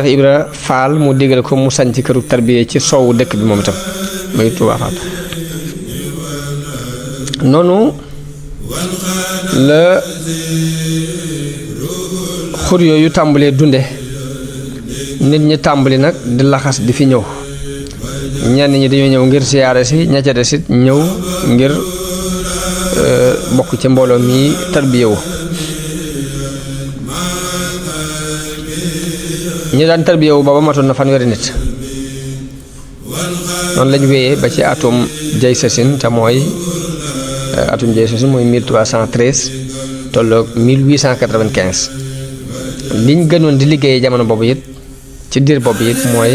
Ibra Faal mu digal ko mu sañ ci këru tarbiya ci soowu dëkk bi moom itam muy Touba Fall noonu la xur yooyu tàmbalee dunde nit ñi tàmbali nag di laxas di fi ñëw ñenn ñi dañoo ñëw ngir siyaare si ña ca des it ñëw ngir bokk ci mbooloo mi tarbiyewu ñi daan tarbiyewu booba matoon na fanweeri nit noonu lañu wéyee ba ci atum jay sasin te mooy atum jay sasin mooy 1313 tolloog 1895 liñ gënoon di liggéeyee jamono boobu it ci diir boobu it mooy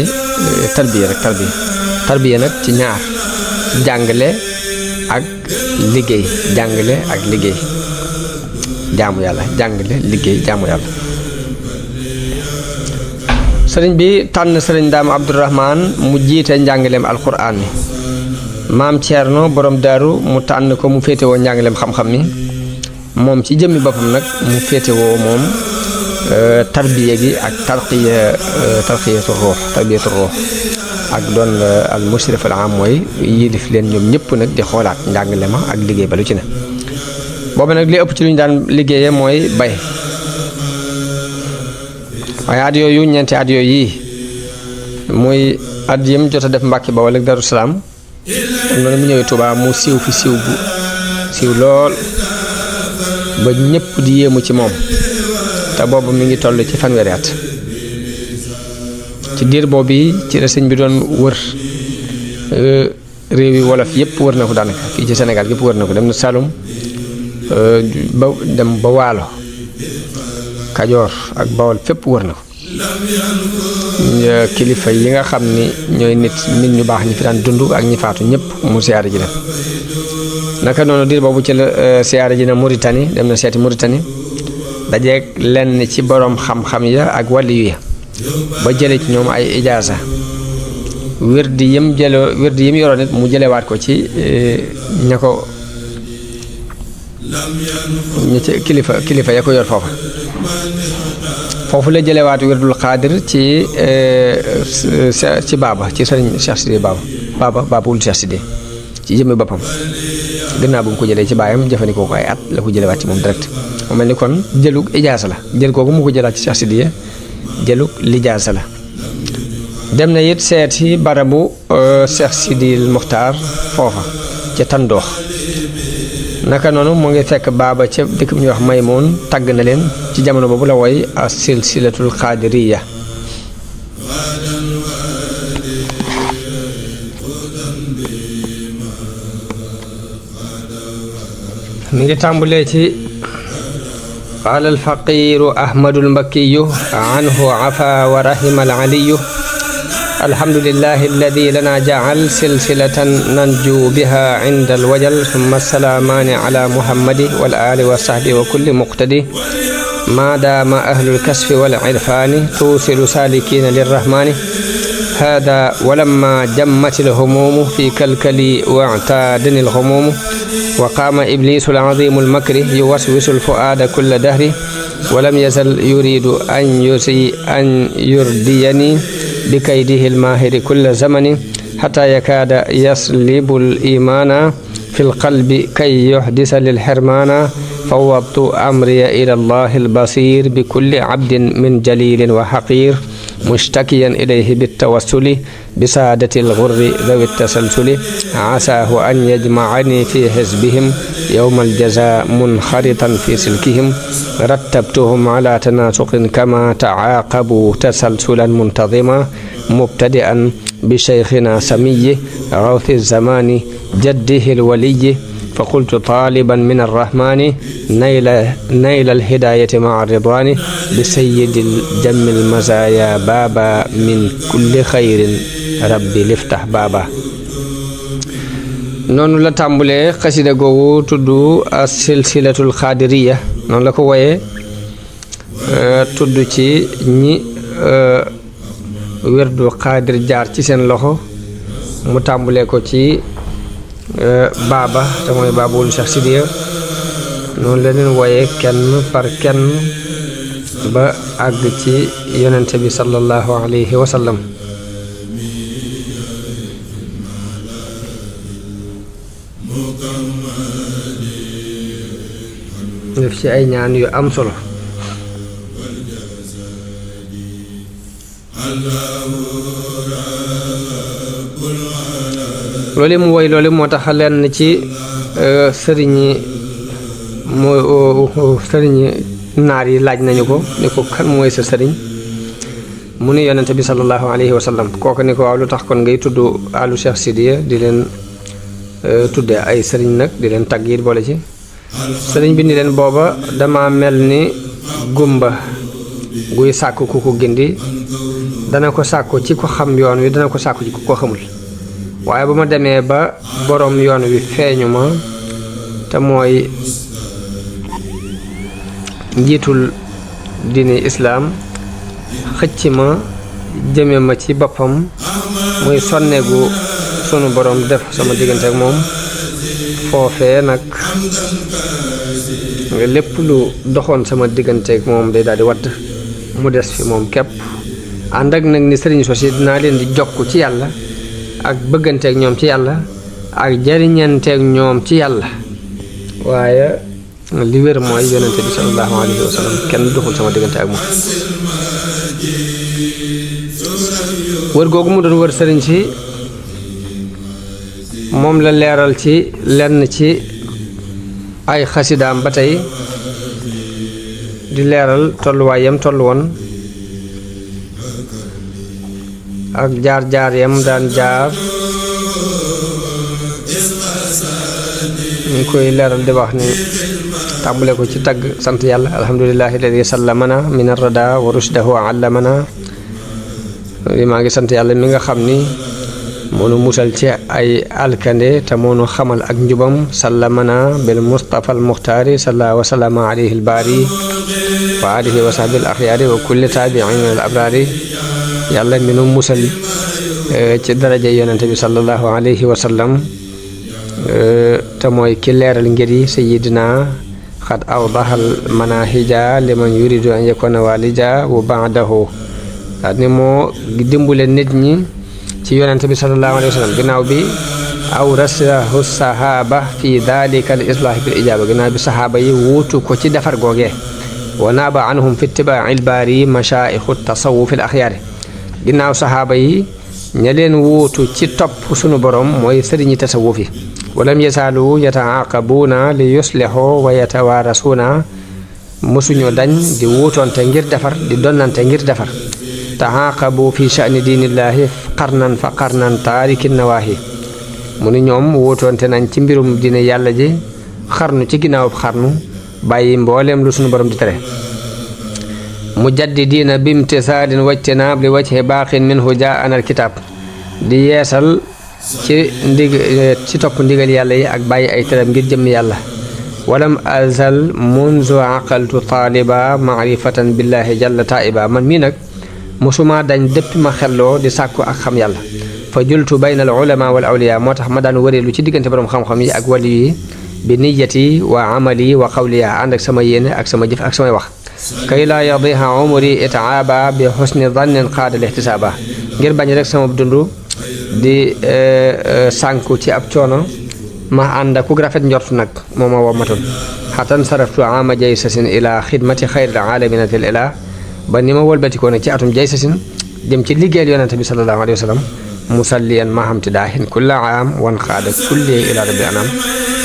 tarbiya rek tarbiya nag ci ñaar jàngale ak liggéey jàngale ak liggéey jaamu yàlla jàngale liggéey jaamu yàlla sëriñ bi tànn sëriñ Daam Abdourahman mu jiite njàngaleem alquran mi maam Thierno borom daaru mu tànn ko mu féetewoo njàngaleem xam-xam mi moom ci jëmmi boppam nag mu féetewoo moom tarbiya gi ak tarbiyatu ruux ak doon al mushrif al am mooy yilif leen ñoom ñëpp nag di xoolaat njàngale ma ak liggéey ba lu ci ne boobu nag li ëpp ci lu ñu daan liggéeyee mooy bay waaye at yooyu ñeenti at yooyu yii muy at yim jot a def Mbàkke Bawol ak Daru Salaam am na mu ñëwee Tuubaa mu siiw fi siiw lool ba ñëpp di yéemu ci moom te boobu mi ngi toll ci fanweeri at ci diir boobu ci la sëñ bi doon wër réew yi wolof yëpp wër na ko daanaka fii ci Sénégal yëpp wër na ko dem na Saloum ba dem ba Waalo Kajoor ak Bawol fépp wër na ko kilifa yi nga xam ni ñooy nit ñu baax ñi fi daan dund ak ñi faatu ñëpp mu siyaare ji dem naka noonu diir boobu ci la siyaare ji na Mauritanie dem na seeti Mauritanie dajeeg lenn ci boroom xam-xam ya ak wàlliyu ya ba jële ci ñoom ay ijaasa wérdi yim yoroon nit mu jëlewaat ko ci ña ci kilifa ya ko yor foofu la jëlewaat wérdul xaadir ci baaba ci sëriñ Cheikh Sidé baaba wul Cheikh Sidé ci jëmmi boppam gannaaw bu mu ko jëlee ci baayam jëfandikoo ko ay at la ko jëlewaat ci moom direct mu mel ni kon jëlug ijaasa la jël kooku mu ko jëlaat ci Cheikh Sidé jëlug lijaasa la dem na it seeti barabu Cheikh Sidil Muxtaar foofa ca Tandoox naka noonu mu ngi fekk baaba ca dëkk bu ñuy wax Maymoun tàgg na leen ci jamono boobu la woy as silsilatul xaadiriya mi ngi tàmbulee ci qaala alfaqiru ahmadul mbakkiyu anhu afa wa rahima al aliyu alhamdulillahi alladi lana jacal silsilatan nanju biha inda alwajal summa assalaamaani ala muhammadi wal ali wa sahbi wa kulli muqtadi ma daama ahlu lkasfi wal irfaani tuusilu salikina lirrahmani hada walamma jammat alhumumu fi kalkali wa'taadani alhumumu wa qaama iblisu alazimu almakri yuwaswisu alfuaada kulla dahri walam yazal yuridu an yurdiyani بكيده الماهر كل زمن حتى يكاد يسلب الإيمان في القلب كي يحدث للحرمان فوضت أمري إلى الله البصير بكل عبد من جليل وحقير مشتكيا إليه بالتوسل بسادة الغر ذوي التسلسل عساه أن يجمعني في حزبهم يوم الجزاء منخرطا في سلكهم رتبتهم على تناسق كما تعاقبوا تسلسلا منتظما مبتدئا بشيخنا سمي غوث الزمان جده الولي فقلت طالبا من الرحمن نيل الهداية مع الرضوان بسيد الجم المزايا بابا من كل خير ربي لفتح بابا noonu la tàmbulee xasida googu tudd as silsilatul xaadiriya noonu la ko woyee tudd ci ñi wérdu xaadir jaar ci seen loxo mu tàmbulee ko ci baaba te mooy baabul Cheikh Sidiya noonu la leen woyee kenn par kenn ba àgg ci yonente bi sallallahu alayhi wa sallam def ci ay ñaan yu am solo loolu mu woy loolu moo tax lenn ci sëriñi naar yi laaj nañu ko ni ko kan mooy sa sëriñ mu ni yonente bi sallallahu alayhi wa sallam kooku ni ko waaw lu tax kon ngay tudd alu Cheikh Sidiya di leen tudde ay sëriñ nag di leen tagg it boole ci sëriñ bi ni leen booba dama mel ni gumba guy sàkku ku ko gindi dana ko sàkku ci ko xam yoon wi dana ko sàkku ci ku ko xamul waaye ba ma demee ba borom yoon wi feeñu ma te mooy njiitul diine islaam xëcc ma jëme ma ci boppam muy sonneegu sunu borom def sama diggante ak moom foofee nag lépp lu doxoon sama diggante ak moom day daal di wadd mu des fi moom képp ànd ak nag ni sëriñ sosi dinaa leen di jokk ci yàlla ak bëgganteeg ñoom ci yàlla ak jariñanteeg ñoom ci yàlla waaye li wér mooy yonente bi sallallahu alayhi wa sallam kenn doxul sama diggante ak moom wër googu mu doon wër sëriñ si moom la leeral ci lenn ci ay xasidaam ba tey di leeral tolluwaay yam tollu woon ak jaar-jaar yam daan jaar ñu koy leeral di wax ni tàmbale ko ci tagg sant yàlla alhamdulillahi alladi sallamana min arrada wa rushdahu allamana maa ngi sant yàlla mi nga xam ni moonu musal ci ay alkande te moonu xamal ak njubam sallamana bil mustafa al muxtaari salla wa sallama alayhi al baari wa alihi wa sahbi al axyaari wa kulli taabiin al abraari yàlla mi nu musal ci daraja yonente bi sallallahu alayhi wa sallam te mooy ki leeral ngir yi sayidina xad awdahal manahija liman yuridu an yakuna walija wa baadahu daal ni moo dimbule nit ñi ci yonente bi sallallahu alayhi wa sallam ginnaaw bi aw rasahu sahaba fi dalika al islaahi bil ijaba ginnaaw bi sahaaba yi wuutu ko ci defar googee wa naaba anhum fi itibaa il baari mashaayixu tasawuf al axyaari ginnaaw sahaaba yi ña leen wuutu ci topp sunu borom mooy sëriñi tasawuf yi walam yasaalu yataaqabuuna li yuslihu wa yatawaarasuuna mosuñu dañ di wuutoonte ngir defar di donnante ngir defar taaqabu fi sha'ni diinillaahi qarnan fa qarnan taariki nawaahi mu ni ñoom wuutoonte nañ ci mbirum diine yàlla ji xarnu ci ginnaaw xarnu bàyyi mbooleem lu sunu borom di tere mujaddidiina bimtisaalin wajtinaab li wajhi baaqin minhu jaa'ana alkitaab di yeesal ci topp ndigal yàlla yi ak bàyyi ay teram ngir jëm yàlla walam azal munzu aqaltu taaliba maarifatan billahi jalla taiba man mii nag mosuma dañ dëpp ma xelloo di sàkku ak xam yàlla fa jultu bayna al ulama wal awliya moo tax ma daan wëreelu ci diggante borom xam-xam yi ak wali yi bi niyati wa amali wa qawliya ànd ak sama yéene ak sama jëf ak samay wax kay laa yadiha umri itaaba bi xusni dannin qaadal ihtisaaba ngir bañ rek sama dund di sànku ci ab coono ma ànd ak ku rafet njort nag moo ma womatoon xatan saraftu ama jay sasin ila xidmati xayril alamina til ila ba ni ma wëlbatikoo nag ci atum jay sasin jëm ci liggéeyal yonente bi sallallahu alayhi wa sallam musalliyan ma hamti daahin kulla aam wan xaada kulli ila rabbi anam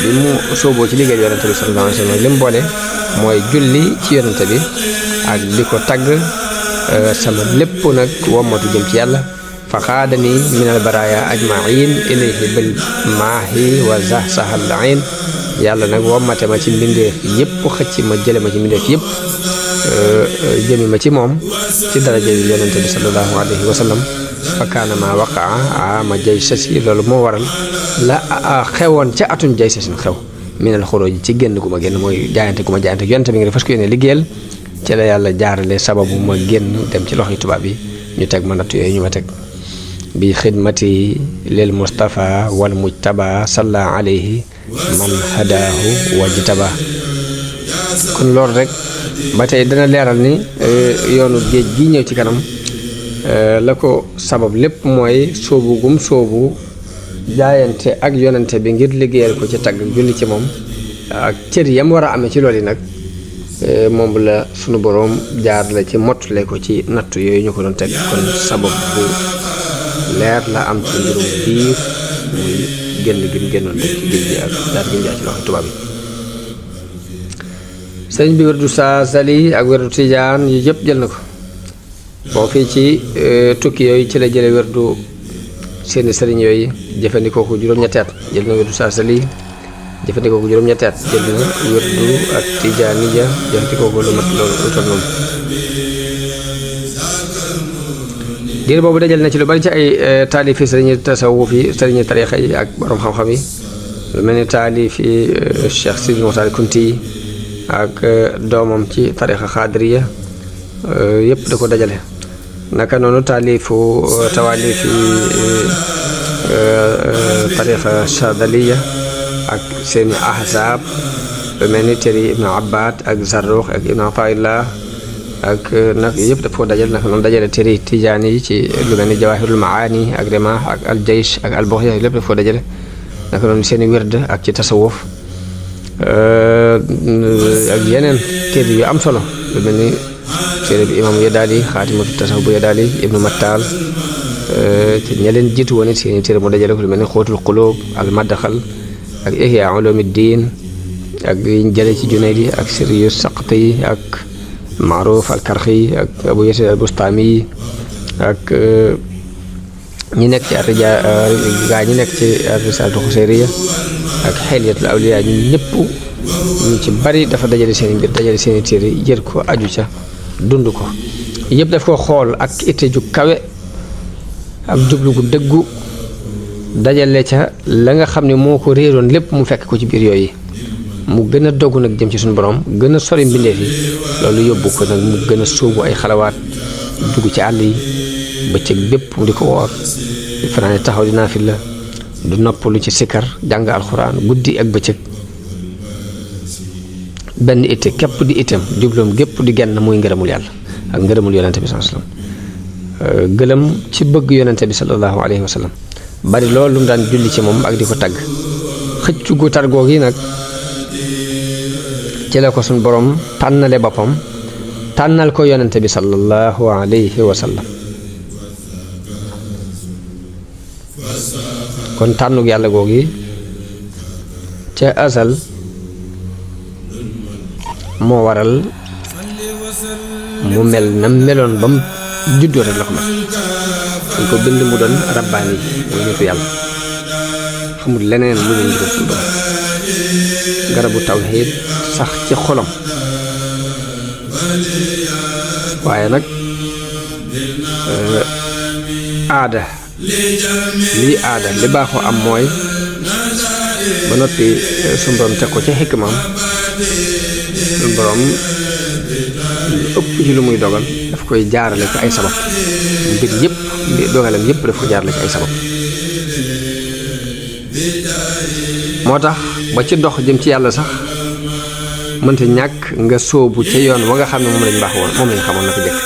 bi mu sooboo ci liggéeyal yonente bi sallallahu alayhi wa sallam li mu boole mooy julli ci yonente bi ak di ko tagg sama lépp nag wommatu jëm ci yàlla fa xaadani min al baraya ajmain ilayhi bil maahi wa zahsahal ain yàlla nag wommate ma ci mbindeef yëpp xëcc ma jële ma ci mbindeef yëpp jëmi ma ci moom ci daraja yi yonente bi sallallahu alayhi wa sallam fa kaana ma waqaa ama jay sasi loolu moo waral la xewoon ca atum jay sasin xew minal xuróoji ci génn gu ma génn mooy jaayante gu ma jaayante yonente bi ngi fas ko yéene liggéeyal ci la yàlla jaarale sababu ma génn dem ci loxoy tubaab yi ñu teg ma natt yooyu ñu ma teg bi xidmati lil mustafa wal mujtaba salla alayhi man hadaahu wajtaba kon loolu rek ba tey dana leeral ni yoonu géej gi ñëw ci kanam la ko sabab lépp mooy sóobu gum sóobu jaayante ak yonante bi ngir liggéeyal ko ci tagg julli ci moom ak cër yam war a amee ci loolu yi nag moom la sunu boroom jaar la ci mottale ko ci nattu yooyu ñu ko doon teg kon sabab bu leer la am ci mbirum biir muy génn gi mu génnoon rek ci géej gi ak jaar gi mu jaar ci loxo tubaab yi sëriñ bi werdu Saasali ak werdu Tijaan yi yëpp jël na ko boo fii ci tukki yooyu ci la jële werdu seeni sëriñ yooyu jëfandikoo ko juróom-ñetti at jël na werdu Saasali jëfandikoo ko juróom-ñetti at jël na werdu ak Tijaaniya jëfandikoo ko lu mat loolu lu toll noonu diir boobu dajal na ci lu bari ci ay taalifi sëriñi tasawuf yi sëriñi tariixa yi ak borom xam-xam yi lu mel ni taalifi Cheikh Sidi Moxtaar Kunti yi ak doomam ci tariixa xaadiriya yëpp da ko dajale naka noonu tawaalifi tariixa Chadaliya ak seeni ahzaab lu mel ni téere Ibnu Abbad ak Zarruq ak Ibnu Ataillah ak nag yëpp daf ko dajale naka noonu dajale téere Tijaani yi ci lu mel ni Jawaahirul Maani ak Rimah ak al Jaysh ak al Bughya lépp daf ko dajale naka noonu seeni wird ak ci tasawuf ak yeneen téere yu am solo lu mel ni téere bi imam Yadaali xaatimatu tasawuf bu Yadaali Ibnu Mattal te ña leen jiitu woon it seeni téere mu dajale ko lu mel ni Xóotul Quluub al Madxal ak Ihya Ulumuddin ak yiñ jële ci Junaydi ak Sirriyu Saqti ak Maaruf al Karxi ak Abu Yasid al Bustami ak ñi nekk ci gaa ñi nekk ci Risaalatu Xuseyriya ak Xilyatul Awliyaa ñi ñëpp ñu ci bari dafa dajale seen mbir dajale seen téere jër ko aju ca dund ko yëpp daf ko xool ak itte ju kawe ak jublu gu dëggu dajale ca la nga xam ne moo ko réeroon lépp mu fekk ko ci biir yooyu mu gën a dogg nag jëm ci suñu borom gën a sori mbindeef yi loolu yóbbu ko nag mu gën a sóobu ay xalawaat dugg ci àll yi bëccëg bépp mu di ko woor di fanaane taxaw di naafila du noppalu ci sikkar jàng alxuraan guddi ak bëccëg benn itte képp di itam jubloom gépp di genn muy ngërëmul yàlla ak ngërëmul yonente bi sallallahu alayhi wa sallam gëlëm ci bëgg yonente bi sallallahu alayhi wa sallam bari loolu lu mu daan julli ci moom ak di ko tagg xëccu gu tar googi nag ci la ko suñ borom tànnale boppam tànnal ko yonente bi sallallahu alayhi wa sallam kon tànnug yàlla googi ca asal moo waral mu mel na meloon ba mu juddoo rek la ko mel dañ ko bind mu doon rabbaani muy nitu yàlla xamul leneen lu leen juróom suñu borom garabu tawxiid sax ci xolam waaye nag aada lii aada li baaxoo am mooy ba noppi suñu borom teg ko ca xikmaam suñu borom lu ëpp ci lu muy dogal daf koy jaarale ci ay sabab mbir yëpp dogalam yëpp daf ko jaarale ci ay sabab moo tax ba ci dox jëm ci yàlla sax mënta ñàkk nga sóobu ca yoon wa nga xam ne moom lañ baax woon moom lañ xamoon na ko jëkk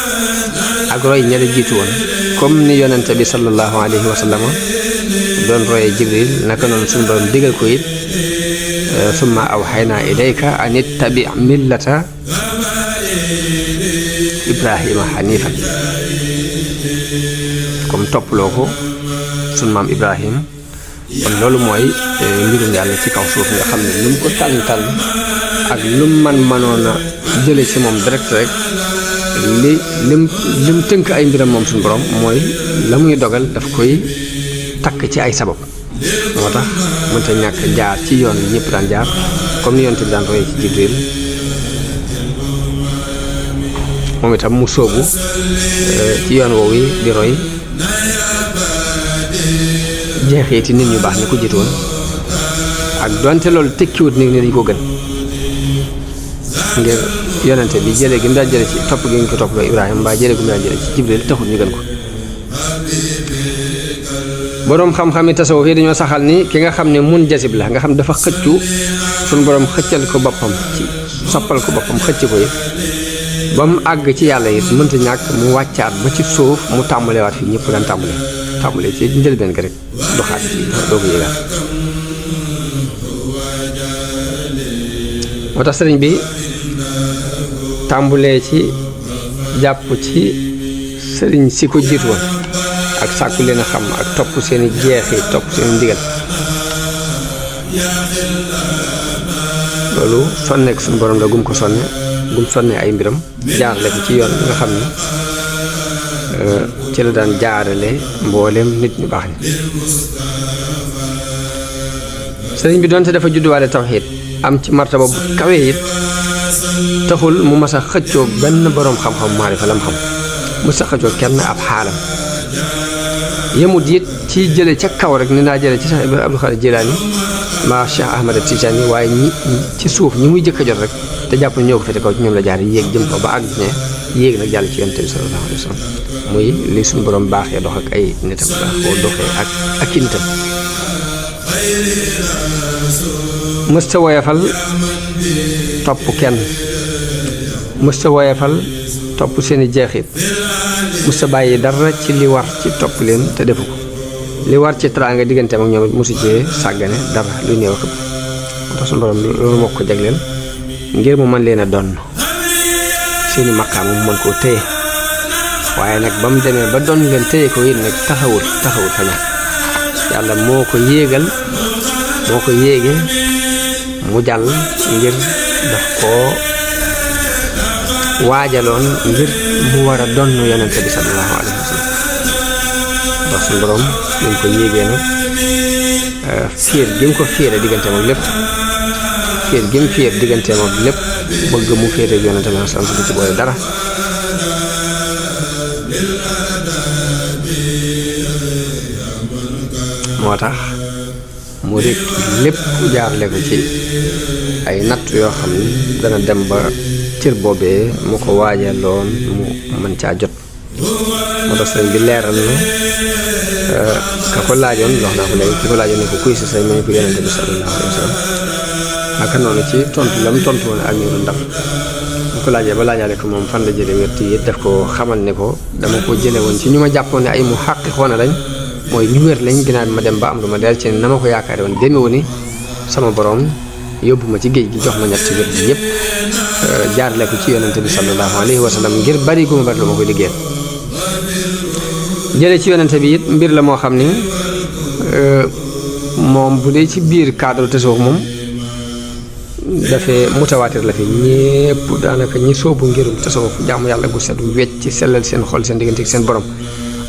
ak roy ña la jiitu woon comme ni yonente bi sallallahu alayhi wa sallam doon roye Jibril naka noonu suñu borom digal ko it summa awxaynaa ilayka an ittabi millata Ibrahima xanifan comme topploo ko sunu maam Ibrahim kon loolu mooy mbirum yàlla ci kaw suuf nga xam ne lu mu ko tànn ak lu mu mënoon a jële ci moom direct rek lim tënk ay mbiram moom suñu borom mooy la muy dogal daf koy takk ci ay sabab moo tax mënta ñàkk jaar ci yoon yi ñëpp daan jaar comme ni yonent bi daan royee ci Jibril moom itam mu sóobu ci yoon woowu yi di roy jeexeeti nit ñu baax ni ko jiitoon ak donte loolu tekkiwut ni dañ ko gën ngir yonente bi jëlee gi mu daan jële ci topp gi ñu ko topp Ibrahima mbaa jëlee gi mu daan jële ci Jibril taxut ñu gën ko boroom xam-xami tasawuf yi dañoo saxal ni ki nga xam ne mun jasib la nga xam dafa xëccu suñu boroom xëccal ko boppam ci soppal ko boppam xëcc ko it ba mu àgg ci yàlla it mënta ñàkk mu wàccaat ba ci suuf mu tàmbalewaat fii ñëpp daan tàmbalee ci njëlbeen gi rek doxaat ci doo ko yëgaat. moo tax sëriñ bi tàmbalee ci jàpp ci sëriñ si ko jiitu woon ak sàkku leen a xam ak topp seeni jeexi topp seeni ndigal loolu sonneek suñu borom la gum ko sonne ay mbiram jaarale ko ci yoon bi nga xam ne ci la daan jaarale mboolem nit ñu baax ñi. sëriñ bi doonte dafa judduwaale tawxiid am ci martaba bu kawee it taxul mu mas a xëccoo benn boroom xam-xam maarifa lam xam mu sa xëccoo kenn ab xaalam yemut it ci jële ca kaw rek ni naa jële ci Cheikh Abdul Xaadir Jilaani ma Cheikh Ahmad Tijaani waaye ñi ci suuf ñi muy jëkk a jot rek te jàpp ne ñoo ko fete kaw ci ñoom la jaar yéeg jëm kaw ba àgg ne yéeg nag jàll ci yonent bi sallallahu alayhi wa sallam muy li suñu borom baaxee dox ak ay nitam baaxoo doxee ak i nitam mësta woyafal topp kenn mësta woyafal topp seeni jeexit mësta bàyyi dara ci li war ci topp leen te defu ko li war ci teraanga digganteem ak ñoom it mësu cee sàggane dara luy néew ak moo tax suñu borom loolu moo ko jagleel ngir mu mën leen a donn seeni maqaam mu mën koo téye waaye nag ba mu demee ba doon leen téye ko it nag taxawul fa ñàkk yàlla moo ko yéege mu jàll ngir daf koo waajaloon ngir mu war a donn yonente bi sallallahu alayhi wa sallam ndax suñu borom ñu ko yéegee nag fiir gi mu ko fiire digganteem ak lépp fiir gi mu fiir digganteem ak lépp bëgg mu féete yonente bi sallallahu alayhi wa sallam ci boole dara moo tax mu rek lépp jaarle ko ci ay natt yoo xam ne dana dem ba cër boobee mu ko waajaloon mu mën caa jot moo tax sëriñ bi leeral na ka ko laajoon wax naa ko léegi ki ko laajoon ne ko kuy si say mu ne ko yonente bi sallallahu alayhi wa sallam naka noonu ci tontu la mu tontu woon ak ñu ndax mu ko laajee ba laajaale ko moom fan la jële wér yi daf ko xamal ne ko dama ko jële woon ci ñu ma jàppoon ne ay mu xàqiqoona lañ mooy ñu wér lañ ginnaaw ma dem ba am lu ma del ci na ma ko yaakaare woon demewu ni sama borom yóbbu ma ci géej gi jox ma ñetti wér bi yëpp jaarale ko ci yonente bi sallallahu alayhi wa sallam ngir bari gu ma bari lu ma koy liggéeyal jële ci yonente bi it mbir la moo xam ni moom bu dee ci biir cadre tasawuf moom dafee mutawaatir la fi ñépp daanaka ñi soobu ngirum tasawuf jaamu yàlla gu set wecc ci sellal seen xol seen diggante ak seen borom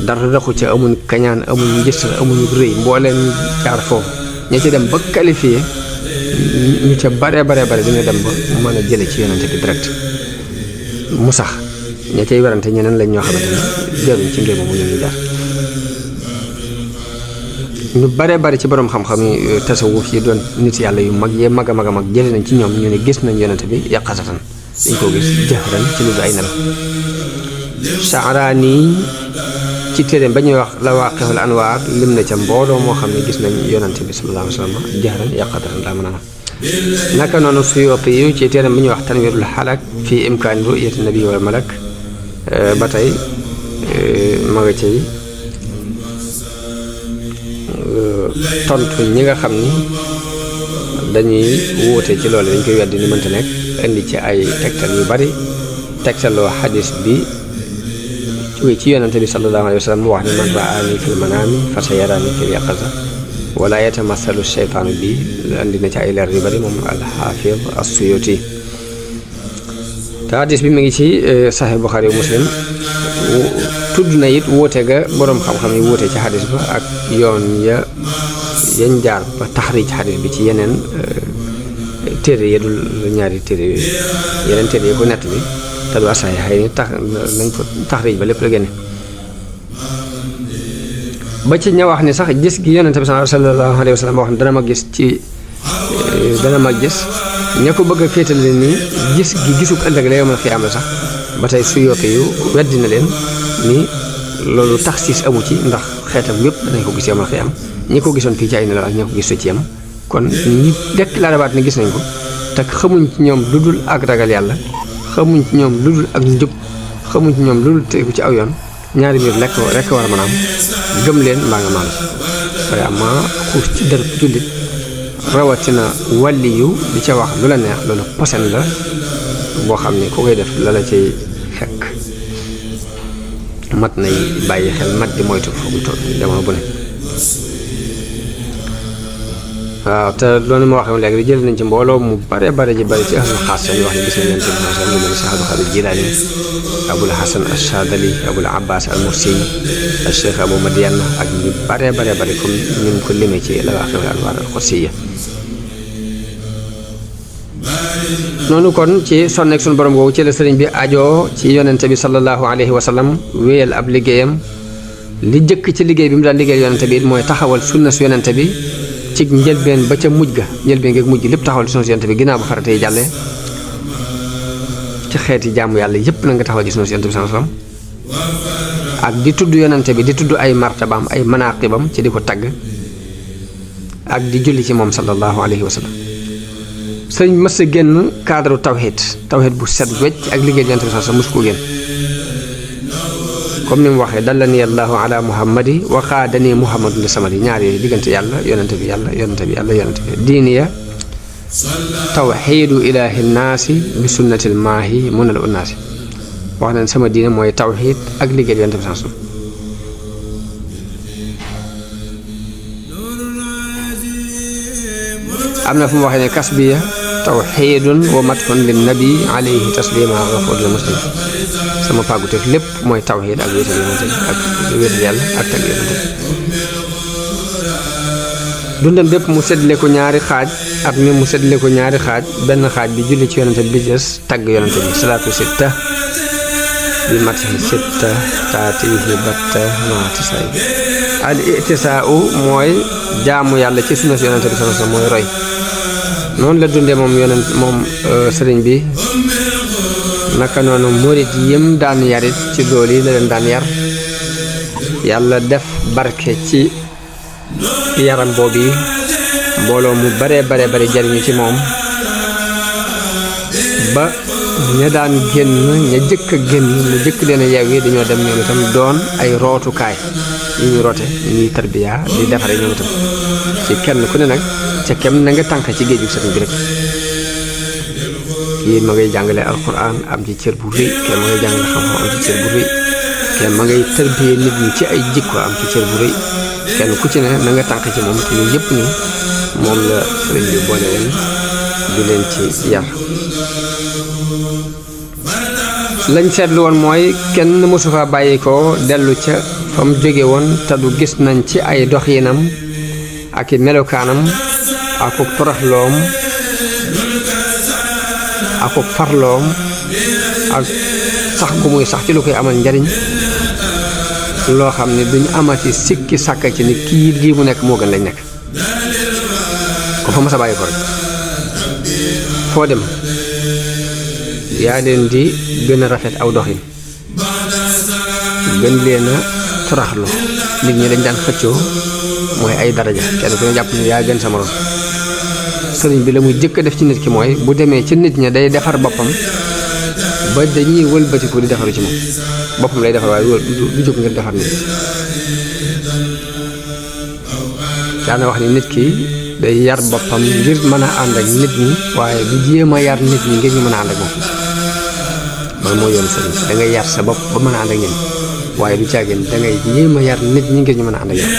dara raxu ca amuñ kañaan amuñ njëstal amuñ rëy mbooleen jaar foofu ña ci dem ba qualifié ñu ca bare dina dem ba mën a jële ci yonente bi direct mu sax ña cay werante ñeneen lañ ñoo xamante ne jaruñ ci mbir moomu ñu jaar ñu bare ci borom xam-xam yi tasawuf yi doon nit yàlla yu mag yee mag a mag jële nañ ci ñoom ñu ne gis nañ yonente bi yàqasatan dañ koo gis jëxran ci lu du ay nelaw Saaraani ci téeréem ba ñuy wax Lawaaqi'ul Anwaar lim na ca mbooloo moo xam ne gis nañ yonante bi sallallahu alayhi wa sallam jahran yaqadatan laa mën a naka noonu Suyuuti yu ci téeréem ba ñuy wax Tanwiirul Halak fii imkaani ru'yati nabi wal malak ba tey ma nga cay tontu ñi nga xam ni dañuy wuute ci loolu dañ koy weddi ni mënta nekk indi ci ay tegtal yu bari tegtaloo xadis bi ci yonente bi sallallahu alayhi wa sallam mu wax ne man raani fil manaami fa sayaraani fil yaqaza wala yatamasalu sheytaanu bi andi na ci ay leer yu bari moom alxaafid as-Suyuti te hadis bi mu ngi ci Sahih Bukhari yu Muslim tudd na it wuute ga boroom xam-xam yi wuute ci hadis ba ak yoon yañ jaar ba taxriij hadis bi ci yeneen téere ya dul ñaari téere yooyu yeneen téere yi ko nett bi te du asaay xëy ni tax nañ ko taxriij ba lépp la génne ba ci ña wax ni sax gis gi yonente bi sallallahu alayhi wa sallam wax ne dana ma gis ña ko bëgg a féetale ni gis gi gisuk ëllëg la yawmal xiyaama sax ba tey Suyuuti yu weddi na leen ni loolu taxsiis amu ci ndax xeetam yëpp danañ ko gis yawmal xiyaama ñi ko gisoon fii ci ay nelaw ak ña ko gis ci yam kon ñi déclaré waat ni gis nañ ko te xamuñ ci ñoom lu dul ak ragal yàlla xamuñ ci ñoom lu dul ak njub xamuñ ci ñoom lu dul tegu ci aw yoon ñaari mbir rekk war a mën a am gëm leen mbaa nga maanu waaye ama xuus ci dër jullit rawatina wàlli yu di ca wax lu la neex loolu posen la boo xam ne ku koy def la la cay fekk mat nay bàyyi xel mat di moytu fu mu toll jamono bu ne waaw te loolu ma waxee léegi jël nañ ci mbooloo mu bare ji bari ci ahlu xaas ñu wax ne gis nañ leen ci mosam lu mel ni Cheikh Abdul Xaadir Jilaani Abul Hasan Achadali Abul Abbas al Mursi al Cheikh Abou Madiana ak ñu bare comme ñu ko limee ci la wax al Qudsiya noonu kon ci sonneeg suñu borom boobu ci la sëriñ bi ajoo ci yonente bi sallallahu alayhi wa sallam wéyal ab liggéeyam li jëkk ci liggéey bi mu daan liggéey yonente bi it mooy taxawal sunna su yonente bi ci njëlbeen ba ca mujj ga njëlbeen nga mujj lépp taxawal sunna su yonente bi ginnaaw ba farata yi jàllee ci xeeti jaamu yàlla yépp na nga taxawal ci sunna su yonente bi sallallahu alayhi wa sallam ak di tudd yonente bi di tudd ay martabaam ay manaqibam ci di ko tagg ak di julli ci moom sallallahu alayhi wa sallam sëriñ mës a génn cadre tawhid bu set wecc ak liggéey yonente bi sallallahu alayhi wa sallam mës koo génn comme ni mu waxee dallani allahu ala muhammadi wa qaadani muhammadun li samadi ñaar yooyu diggante yàlla yonente bi diiniya tawxiidu ilaahi naasi bi sunnatil maahi munal unnaasi wax nañ sama diine mooy tawxiid ak liggéey yonente bi sallallahu alayhi wa sallam am na fu mu waxee ne kasbiya tawxiidun wa matxun lin nabi alayhi taslima gafur lil muslim sama pàgguteef lépp mooy tawxiid ak wéetal yonente bi ak wéetal yàlla ak tagg yonente bi dundam bépp mu séddale ko ñaari xaaj at mi mu séddale ko ñaari xaaj benn xaaj bi julli ci yonente bi des tagg yonente bi salaatu sitta bi matxi sitta taatihi batta maatisaay al itisaau mooy jaamu yàlla ci sunna si yonente bi sallallahu alayhi wasallam mooy roy noonu la dundee moom sëriñ bi naka noonu murit yim daan yarit ci loolu yi la leen daan yar yàlla def barke ci yaram boobu yi mbooloo mu bare jariñu ci moom ba ña daan génn ña jëkk a génn mu jëkk leen a yeew yi dañoo dem ñoom itam doon ay rootukaay yu ñu roote ñuy tarbiya di defare ñoom itam ci kenn ku ne nag ca kem na nga tànk ci géeju sëriñ bi rek kii ma ngay jàngale alquran am ci cër bu rëy kii ma ngay jàngale xam-xam am ci cër bu rëy kii ma ngay tarbiya nit ñi ci ay jikko am ci cër bu rëy kenn ku ci ne na nga tànk ci moom te yooyu yëpp ni moom la sëriñ bi boole leen du leen ci yar lañ seetlu woon mooy kenn mësu fa bàyyi ko dellu ca fa mu jóge woon te du gis nañ ci ay doxinam ak i melokaanam akuk toroxloom akuk farloom ak sax gu muy sax ci lu koy amal njariñ loo xam ne duñu amati sikki sàkka ci ni kii lii mu nekk moo gën lañ nekk ko fa mës a bàyyi ko rek foo dem yaa leen di gën a rafet aw doxin gën leen a toroxlu nit ñi dañ daan xëccoo mooy ay daraja kenn ku ne jàpp ne yaa gën sa morom sëriñ bi la muy jëkk a def ci nit ki mooy bu demee ci nit ña day defar boppam ba dañuy wëlbatiku di defaru ci moom boppam lay defar waaye du jóg ngir defar nit daana wax ni nit ki day yar boppam ngir mën a ànd ak nit ñi waaye du jéem a yar nit ñi ngir ñu mën a ànd ak moom loolu moo yoon sëriñ da ngay yar sa bopp ba mën a ànd ak ñen waaye du caagin da ngay jéem a yar nit ñi ngir ñu mën a ànd ak yow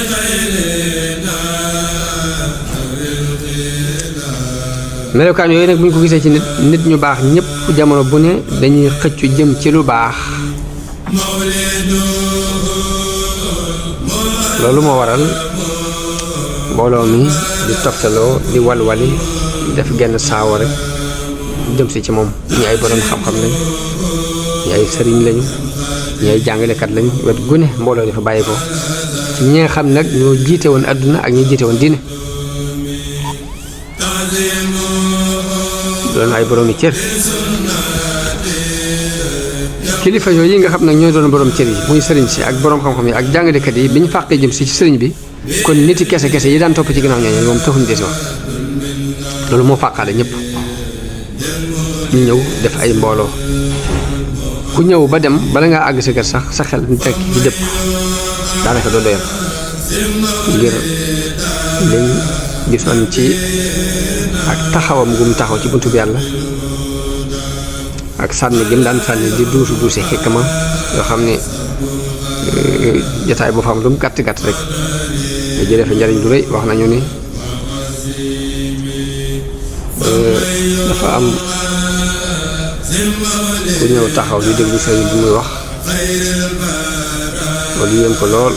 melokaan yooyu nag bu ñu ko gisee ci nit ñu baax ñëpp jamono bu ne dañuy xëccu jëm ci lu baax loolu moo waral mbooloo mi di toftaloo di walwali def genn saawa rek jëm si ci moom ñi ay borom xam-xam lañ ñi ay sëriñ lañu ñi ay jàngalekat lañ wet gu ne mbooloo dafa bàyyi ko ci ñi nga xam nag ñoo jiite woon adduna ak ñi jiite woon diine doon ay borom yi cër kilifa yooyu yi nga xam nag ñooy doon borom cër yi muy sëriñ si ak borom xam-xam yi ak jàngalekat yi bi ñu fàqee jëm si ci sëriñ bi kon niti kese yi daan topp ci ginnaaw ñooñu moom taxuñ desi wax loolu moo fàqaale ñëpp ñu ñëw def ay mbooloo ku ñëw ba dem bala ngaa àgg sa kër sax sa xel fekk di dëpp daanaka doo doyal ngir liñ gisoon ci ak taxawam gum taxaw ci buntu bi yàlla ak sànni gi mu daan sànni di duusi xikma yoo xam ne jotaay boo fa am lu mu gàtt gàtt rek nga jëlee fa njariñ lu rëy. wax nañu ni dafa am ku ñëw taxaw di déglu sëriñ bi muy wax loolu yéem ko lool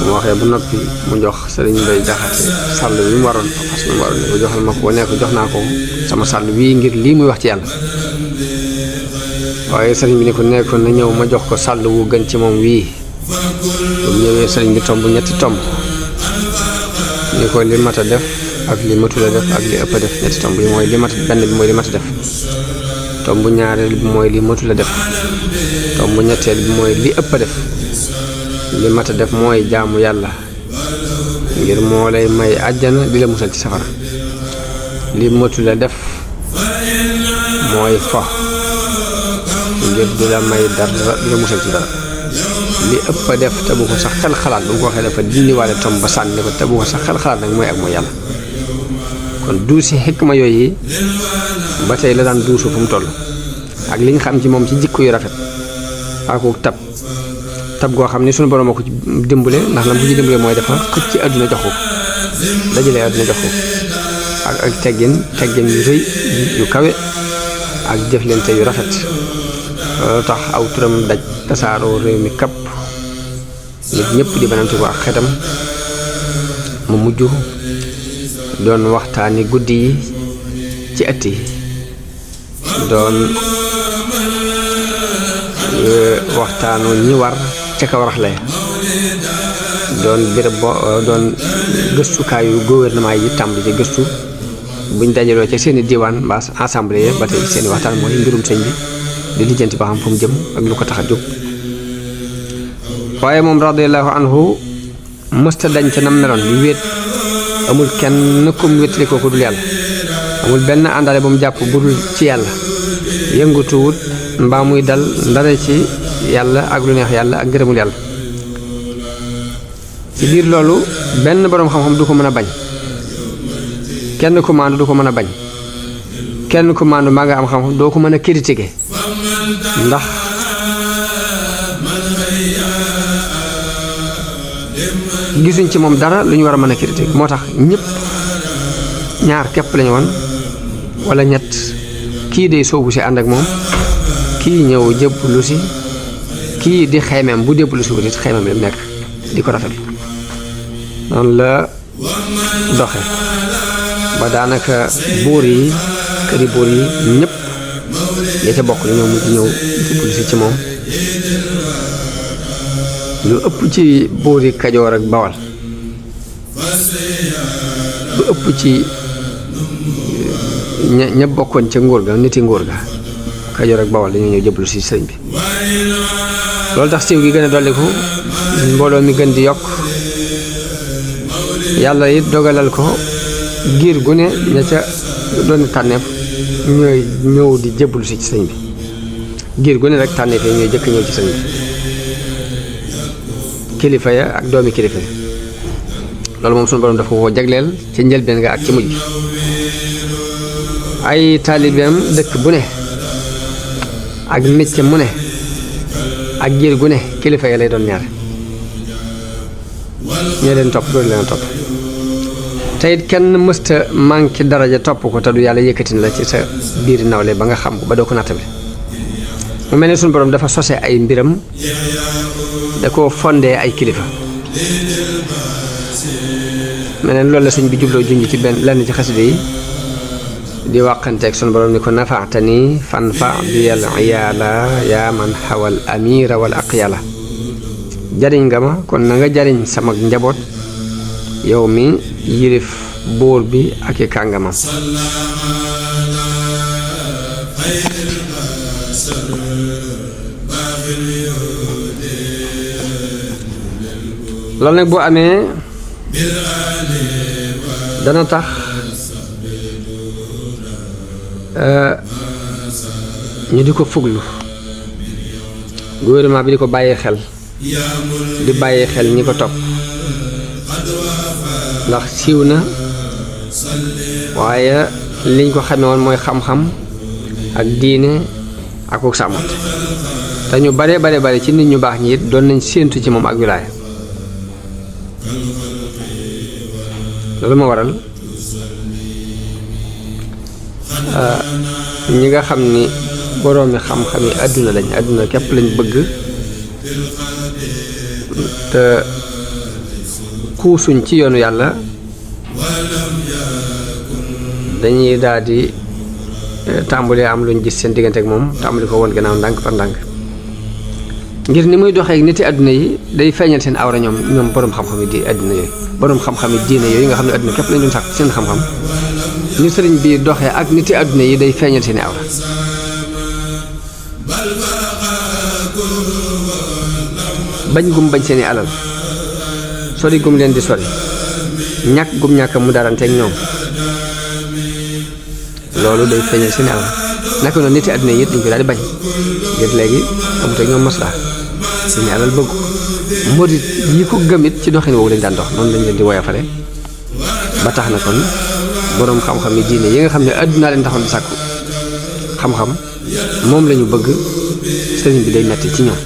mu waxee bu noppi mu jox sëriñ Mbay Jaxate sàll bi mu waroon fas bi mu waroon ne ko joxal ma ko nekk jox naa ko sama sàll wii ngir lii muy wax ci yàlla waaye sëriñ bi ne ko nekkoon na ñëw ma jox ko sàll wu gën ci moom wii bu ñëwee sëriñ bi tomb ñetti tomb ni ko li mat a def ak li matula def ak li ëpp a def ñetti tomb yi mooy li mat benn bi mooy li mat a def tomb ñaareel bi mooy li matula def tomb ñetteel bi mooy li ëpp a def li mat a def mooy jaamu yàlla ngir moo lay may àjjana di la musal ci safara li matula def mooy fo ngir di la may dara di la musal ci dara li ëpp a def te bu ko sax xel xalaat bu ko waxee dafa dindiwaale tomb ba sànni ko te bu ko sax xel xalaat nag mooy ak mooy yàlla kon duusi xikma yooyu ba tey la daan duusu fu mu toll ak li nga xam ci moom ci jikko yu rafet ak tab goo xam ni suñu borom a ko ci dimbale ndax lam ko ci dimbale mooy dafa xëcc ci àdduna jox ko dajale àdduna jox ko ak teggin yu rëy yu kawe ak jëflante yu rafet loolu tax aw turam daj tasaaroo réew mi kapp nit ñëpp di banante ko ak xetam mu mujj doon waxtaani guddi yi ci ëtt yi doon waxtaanu ñi war ca kaw raxle doon béréb doon gëstukaayu gouvernement yi tàmbali ci gëstu buñ dajaloo ca seeni diwaan mbaa assemblée ba tey seeni waxtaan mooy mbirum sëñ bi di lijjanti ba xam fu mu jëm ak lu ko tax a jóg waaye moom radiyallahu anhu mësta dañ ca nam meloon di wéet amul kenn kum wéetali ko dul yàlla amul benn àndaale ba mu jàpp bu dul ci yàlla yëngutuwut mbaa muy dal ndare ci yàlla ak lu neex yàlla ak ngërëmul yàlla ci biir loolu benn boroom xam-xam du ko mën a bañ kenn ku maandu du ko mën a bañ kenn ku maandu maa nga am xam-xam doo ko mën a critiquer ndax gisuñ ci moom dara lu ñu war a mën a critiquer moo tax ñëpp ñaar képp lañu woon wala ñett kii day soobu si ànd ak moom kii ñëw jébbalu si kii di xaymeem bu jébbalu si wut it xaymeem li mu nekk di ko rafetlu noonu la doxe ba daanaka buur yi këri buur yi ñëpp ya ca bokk dañoo mujj ñëw jébbalu si ci moom lu ëpp ci buur yi Kajoor ak Bawal lu ëpp ci ña bokkoon ca nguur ga niti nguur ga Kajoor ak Bawal dañoo ñëw jébbalu si sëriñ bi loolu tax siiw gi gën a dolliku mbooloo mi gën di yokk yàlla it dogalal ko giir gu ne ña ca doon tànneef ñooy ñëw di jébbalu si ci sëriñ bi giir gu ne rek tànneef yi ñooy jëkk ñëw ci sëriñ bi kilifa ya ak doomi kilifa ya loolu moom suñu borom dafa ko jagleel ci njëlbeen nga ak ci mujj ay taalibeem dëkk bu ne ak mécc mu ne ak giir gu ne kilifa ya lay doon ñaare ñoo leen topp doolu leen topp te it kenn mësta manqué daraja topp ko te du yàlla yëkkati na la ci sa biir nawle ba nga xam ko ba doo ko nattable mu mel ne suñu borom dafa sose ay mbiram da ko fondee ay kilifa mel ne loolu la sëñ bi jubloo junj ci benn lenn ci xasida yi di wàqanteeg sunu borom ni ko nafaatani fanfa biyal iyaala yaa man xawal amira wal aqyala jariñ nga ma kon na nga jariñ sama njaboot yow mi yilif buur bi ak i kàngamam loolu nag boo amee ñu di ko fuglu gouvernement bi di ko bàyyi xel di bàyyi xel ñi ko topp ndax siiw na waaye liñ ko xamee woon mooy xam-xam ak diine ak ku sàmmante te ñu bare ci nit ñu baax ñi it doon nañ séentu ci moom ak wilaaya loolu moo waral ñi nga xam ni boroomi xam-xam yi àdduna képp lañ bëgg te kuusuñ ci yoonu yàlla dañuy daal di tàmbalee am luñ gis seen diggante ak moom tàmbali ko woon gannaaw ndànk par ndànk ngir ni muy doxee ak niti àdduna yi day feeñal seen awra ñoom boroom xam-xam yi di àdduna yooyu boroom xam-xam yi diine yooyu nga xam ne àdduna képp lañ doon sàkk seen xam-xam ni sëriñ bi doxee ak niti àdduna yi day feeñal seen awra bañ gum bañ seeni alal sori gum leen di sori ñàkk gum ñàkk mu daranteeg ñoom loolu day feeñal seeni alal naka noonu niti àdduna yi it dañ ko daal di bañ ngir léegi amut ak ñoom maslaa seeni alal bëgg murit yi ko gëmit ci doxin woowu lañ daan dox noonu lañ leen di woyofale ba tax na kon boroom xam-xam yi diine yi nga xam ne àdduna leen taxoon di sàkku xam-xam moom lañu bëgg sëriñ bi day metti ci ñoom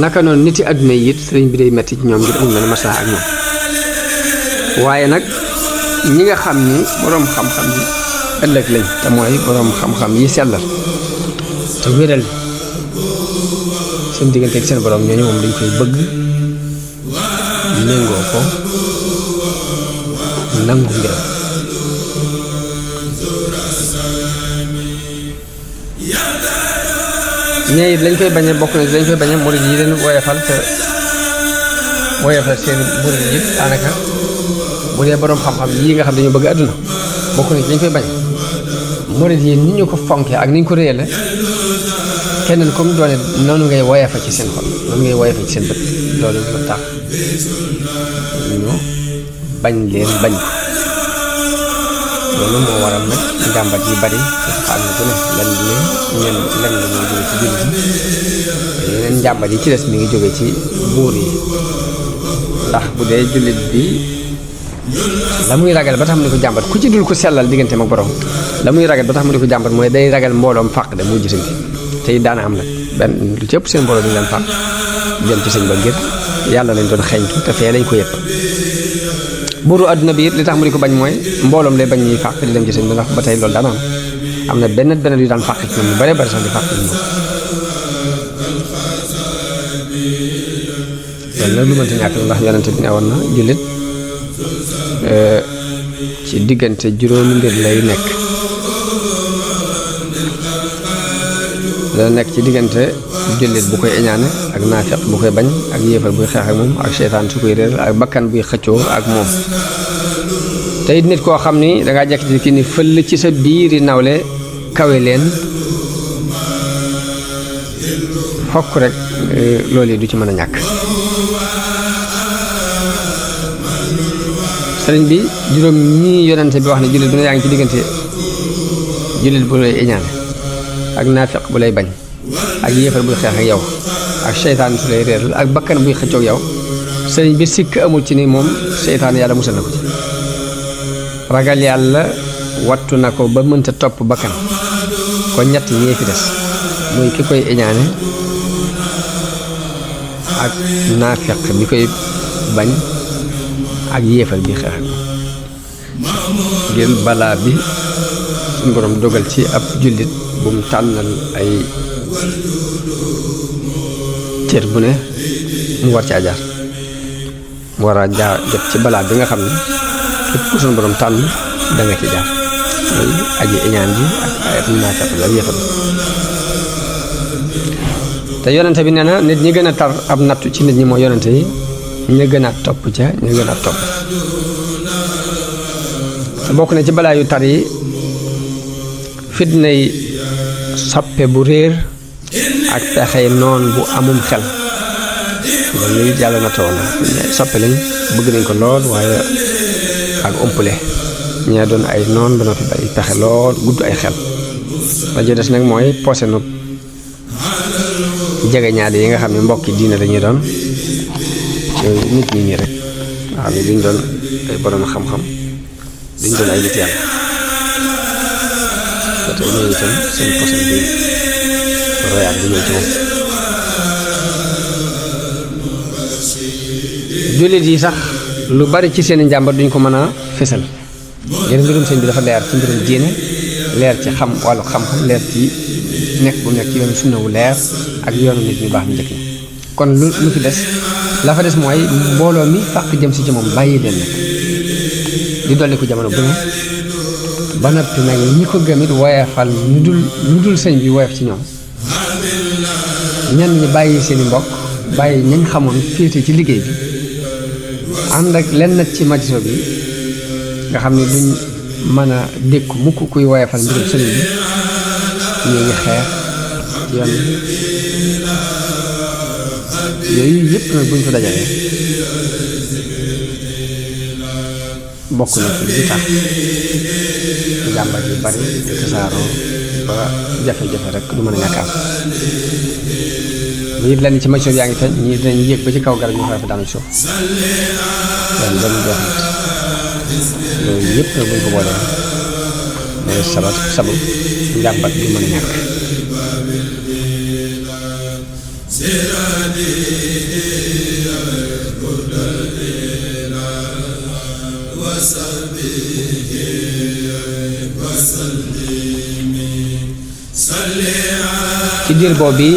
naka noonu niti àdduna yi it sëriñ bi day metti ci ñoom ngir amul mel maslaa ak ñoom waaye nag ñi nga xam ni boroom xam-xam yi ëllëg lañ te mooy boroom xam-xam yi sellal te wéral seen diggante ak seen boroom ñooñu moom dañ koy bëgg méngoo ko nangu mbiram ñee it lañ koy bañe bokk na lañ koy bañe murid yi leen woyofal te woyofal seen murid yi daanaka bu dee boroom xam-xam yii nga xam dañu bëgg àdduna bokk na ci lañ koy bañ murid yi ni ñu ko fonkee ak ni ñu ko réyale kenn comme doone noonu ngay woyofa ci seen xol noonu ngay woyofa ci seen bët loolu lu tax ñu bañ leen bañ ko loolu moo waral nag njàmbat yi bari xam ne bu ne lan la ñuy jóge ci jullit yi yeneen njàmbat yi ci des mi ngi jóge ci buur yi ndax bu dee jullit bi la muy ragal ba tax mu di ko jàmbat ku ci dul ko sellal digganteem ak borom la muy ragal ba tax mu di ko jàmbat mooy day ragal mbooloom fàq de muy gisante te it daana am nag benn lu ci ëpp seen mbooloo dañu leen fàq jëm ci sëñ ba ngir yàlla lañ doon xeeñtu te fee lañ ko yëpp buuru àdduna bi it li tax mu di ko bañ mooy mbooloom lay bañ ñuy fàq di dem ci sëñ bi ndax ba tey loolu daana am na benn yu daan fàq ci ñoom ñu bare bari sax di fàq ci ñoom loolu nag lu mënta ñàkk ndax yonente bi ne woon na jullit ci diggante juróomi mbir lay nekk dana nekk ci diggante jullit bu koy iñaane ak naafeq bu koy bañ ak yéefar buy xeex ak moom ak seytaan su koy réer ak bakkan buy xëccoo ak moom te it nit koo xam ni dangaa jekk ci ni fëll ci sa biiri nawle kawe leen fokk rek loolu yi du ci mën a ñàkk sëriñ bi juróom ñii yonente bi wax ne jullit bu ne yaa ngi ci diggante jullit bu lay iñaane ak naafiq bu lay bañ ak yéefar buy xeex ak yow ak seytaan su lay réeral ak bakkan buy xëccoo ak yow sëriñ bi sikk amul ci ni moom seytaan yàlla musal na ko ci ragal yàlla wattu na ko ba mënta topp bakkan kon ñett ñee fi des muy ki koy iñaane ak naafiq bi koy bañ ak yéefal bi xeex ak ngir balaa bi suñu borom dogal ci ab jullit bu mu tànnal ay cër bu ne mu war ci ajaar mu war a jaar jot ci balaa bi nga xam ne képp ku suñu borom tànn da nga ci jaar muy aji iñaan ji ak ay naafiq la yéefal te yonente bi nee na nit ñi gën a tar ab nattu ci nit ñi mooy yonente yi ñu gën a topp ca ñu gën a topp te bokk na ci balaa yu tar yi fitnay soppe bu réer ak pexey noon bu amum xel loolu it yàlla na tawoon na soppe lañ bëgg nañ ko lool waaye ak umpule ñee doon ay noon ba noppi bari pexe lool gudd ay xel la ci des nag mooy posenu jege ñaade yi nga xam ne mbokki diine lañuy doon yooyu nit ñi nii rek nga xam ne duñ doon ay borom xam-xam duñ doon ay nit yàlla ba tey ñooñu itam seen posen bi royaat bi ñëw ci moom. jullit yi sax lu bari ci seen njàmbat duñ ko mën a fésal ngir mbirum sëñ bi dafa leer ci mbirum diine leer ci xam wàllu xam-xam leer ci nekk bu nekk ci yoonu sunna wu leer ak yoonu nit ñu baax ñu njëkk ñi kon lu fi des la fa des mooy mbooloo mi fàq jëm si ci moom bàyyi leen nag di dolli ko jamono bu ne ba noppi nag ñi ko gëm it woyefal ñu dul sëñ bi woyef ci ñoom ñenn ñi bàyyi seen i mbokk bàyyi ñañ xamoon féete ci liggéey bi ànd ak lenn nag ci majso bi nga xam ne duñ mën a dékku mukk kuy woyefal mbirum sëñ bi ñu ngi xeex ci yoon yooyu yëpp nag buñ ko dajalee bokk na ci li tax jàmbat yu bari di tasaaroo ba jafe-jafe rek du mën a ñàkk am bu it lenn ci majso yaa ngi feeñ ñii dinañ yéeg ba ci kaw garab ñu xaw fa daanu suuf loolu benn joxit loolu yëpp nag buñ ko boolee day sabab njàmbat du mën a ñàkk. ci diir boobu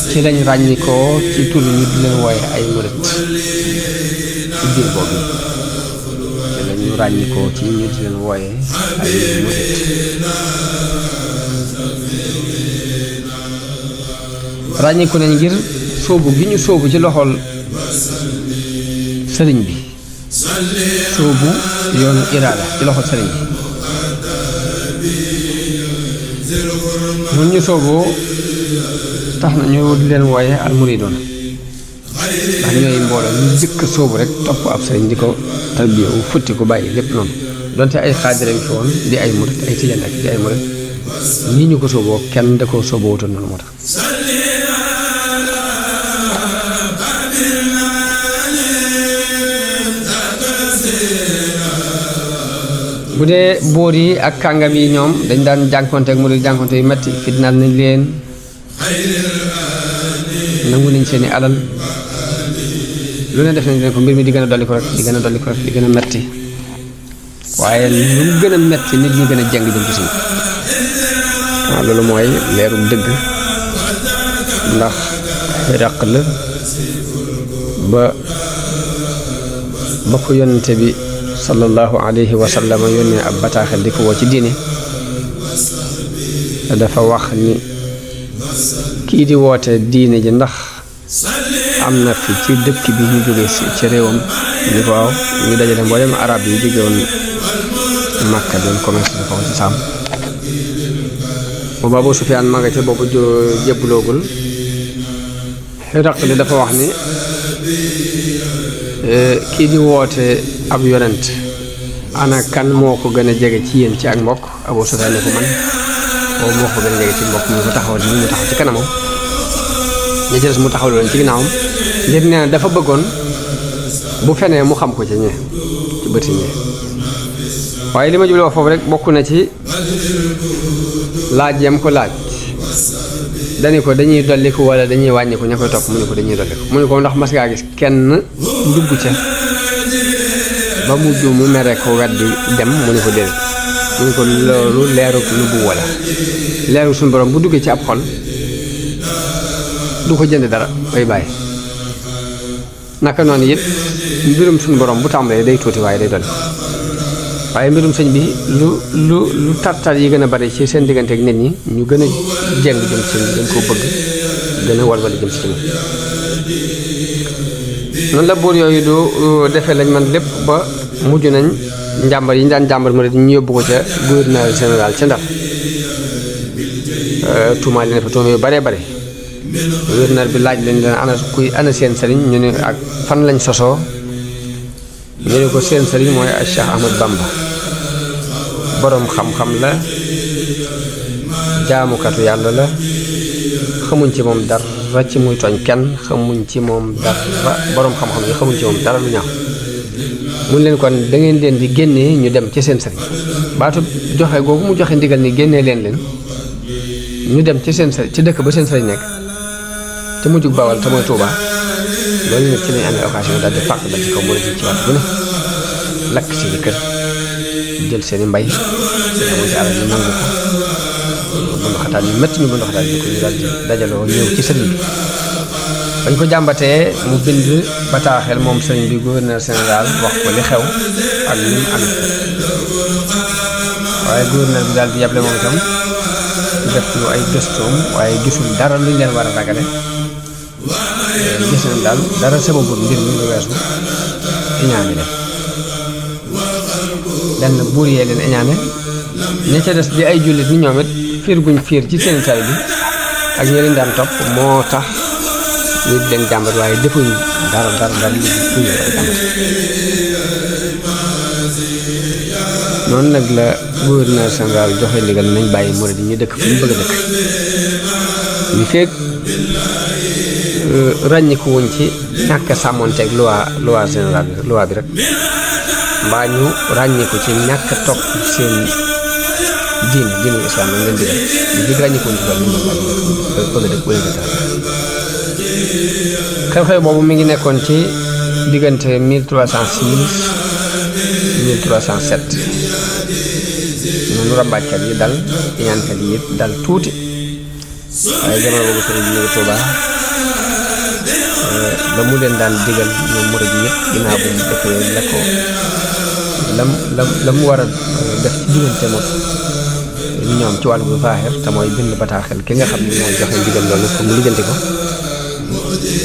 ci lañ ràññikoo ci tur ñu di leen wooye ay murit ci diir boobu ci lañu ràññikoo ci ñu di leen wooye ay murit ràññiku nañ ngir sóobu gi ñu sóobu ci loxol sëriñ bi sóobu yoonu iraada ci loxol sëriñ bi mun ñu sooboo tax na ñu di leen wooye almuridoon ndax ñooy mbooloo ñu jëkk sóobu rek topp ab sëriñ di ko tarbiya wu futti ko bàyyi lépp noonu donte ay xaadirañ fi woon di ay murit ay tijaan ak di ay murit nii ñu ko sooboo kenn da ko sooboo wutoon noonu moo tax bu dee buur yi ak kàngam yi ñoom dañ daan jànkonte ak murid jànkonte yu metti fitnaal nañ leen nangu nañ seeni alal lu ne def nañ leen ko mbir mi di gën a dolli ko rek di gën a dolli ko rek di gën a metti waaye lu mu gën a metti nit ñi gën a jàng jëm ci suñu waaw loolu mooy leeru dëgg ndax raq la ba ko yonente bi sallallahu alayhi wa sallam yónnee ab bataaxel di ko woo ci diine dafa wax ni kii di woote diine ji ndax am na fi ci dëkk bi ñu jógee ci réewam ni ko waaw ñu dajale mboolem arab yi jóge woon Makka doon commerce dafa ci sàmm booba Abu Sufyaan ma nga ca boobu jébbuloogul Hiraql dafa wax ni kii di woote ab yonent ana kan moo ko gën a jege ci yéen ci ak mbokk Abu Sufyaan ne ko man boobu moo ko gën a jege ci mbokk mu ko taxawal ni mu taxaw ci kanamam ña ci des mu taxaw loon ci ginnaawam ngir nee na dafa bëggoon bu fenee mu xam ko ci ñee ci bëti ñee waaye li ma jubloo foofu rek bokk na ci laaj yam ko laaj dani ko dañuy dolliku wala dañuy wàññiku ña koy topp mu ne ko dañuy dolliku mu ne ko ndax mas ngaa gis kenn dugg ca ba mujj mu mere ko weddi dem mu ne ko déedéet mu ne ko loolu leeru nubbu wala leeru suñu borom bu duggee ci ab xol du ko jënd dara bay bàyyi naka noonu it mbirum suñu borom bu tàmbalee day tuuti waaye day dolli waaye mbirum sëñ bi lu tartar yi gën a bari ci seen diggante ak nit ñi ñu gën a jeng jëm ci dañ ko bëgg gën a walwali jëm ci moom noonu la buur yooyu du defee lañ man lépp ba mujj nañ njàmbar yi ñu daan jàmbar mu ñu yóbbu ko ca gouverneur général ca Ndar tuumaal leen fa tuuma yu baree bare gouverneur bi laaj leen ana seen sëriñ ñu ne ak fan lañ sosoo ñu ne ko seen sëriñ mooy Cheikh Ahmad Bamba boroom xam-xam la jaamukatu yàlla la xamuñ ci moom dara ci muy tooñ kenn xamuñ ci moom dara boroom xam-xam yi xamuñ ci moom dara lu ñaaw mun leen kon da ngeen leen di génnee ñu dem ci seen sëriñ baatu joxe googu mu joxe ndigal ni génnee leen ñu dem ci seen sëriñ ci dëkk ba seen sëriñ nekk te mujjug Bawal te mooy Tuuba loolu nag ci lañ amee occasion daal di fàq dal ci kaw mu ci waat bu ne lakk seeni kër jël seeni mbay amoon ci alal ñu nangu ko bundu xataal yu métti ñu bundu xataal bi ko ñu daal di dajaloo ñëw ci sëriñ bi bañ ko jàmbatee mu bind bataaxel moom sëriñ bi gouverneur général wax ko li xew ak ni mu amee waaye gouverneur bi daal di yable moom itam def lu ay gëstoom waaye gisul dara luñ leen war a ragale gis nañ daal dara sababul mbir mi lu weesu iñaane leen lenn buur yee leen iñaane ña ca des di ay jullit ni ñoom it fiir guñ fiir ci seen tay bi ak ñi leen daan topp moo tax ñu di leen jàmbat waaye defuñ dara lu ñu jàmbat noonu nag la gouverneur général joxe ndigal nañ bàyyi murid yi ñu dëkk fu ñu bëgg a dëkk li fekk ràññiku wuñ ci ñàkk sàmmonteeg loi générale bi loi bi rek mbaa ñu ràññiku ci ñàkk topp seen diine islam lañ leen digal li fekk ràññiku wuñ ci loolu ñu bëgg a dëkk bu leen xew-xew boobu mi ngi nekkoon ci diggante 1306 1307 noonu rambaajkat yi dal ñaankat yi dal tuuti waaye jamono boobu sëriñ bi ñu ngi Tuuba ba mu leen daan digal ñoom murid yi yëpp ginnaaw bu mu defee la ko la mu war a def ci diggante moom ñoom ci wàllu bu zahir te mooy bind bataaxel ki nga xam ne mooy joxe ndigal loolu pour mu lijjanti ko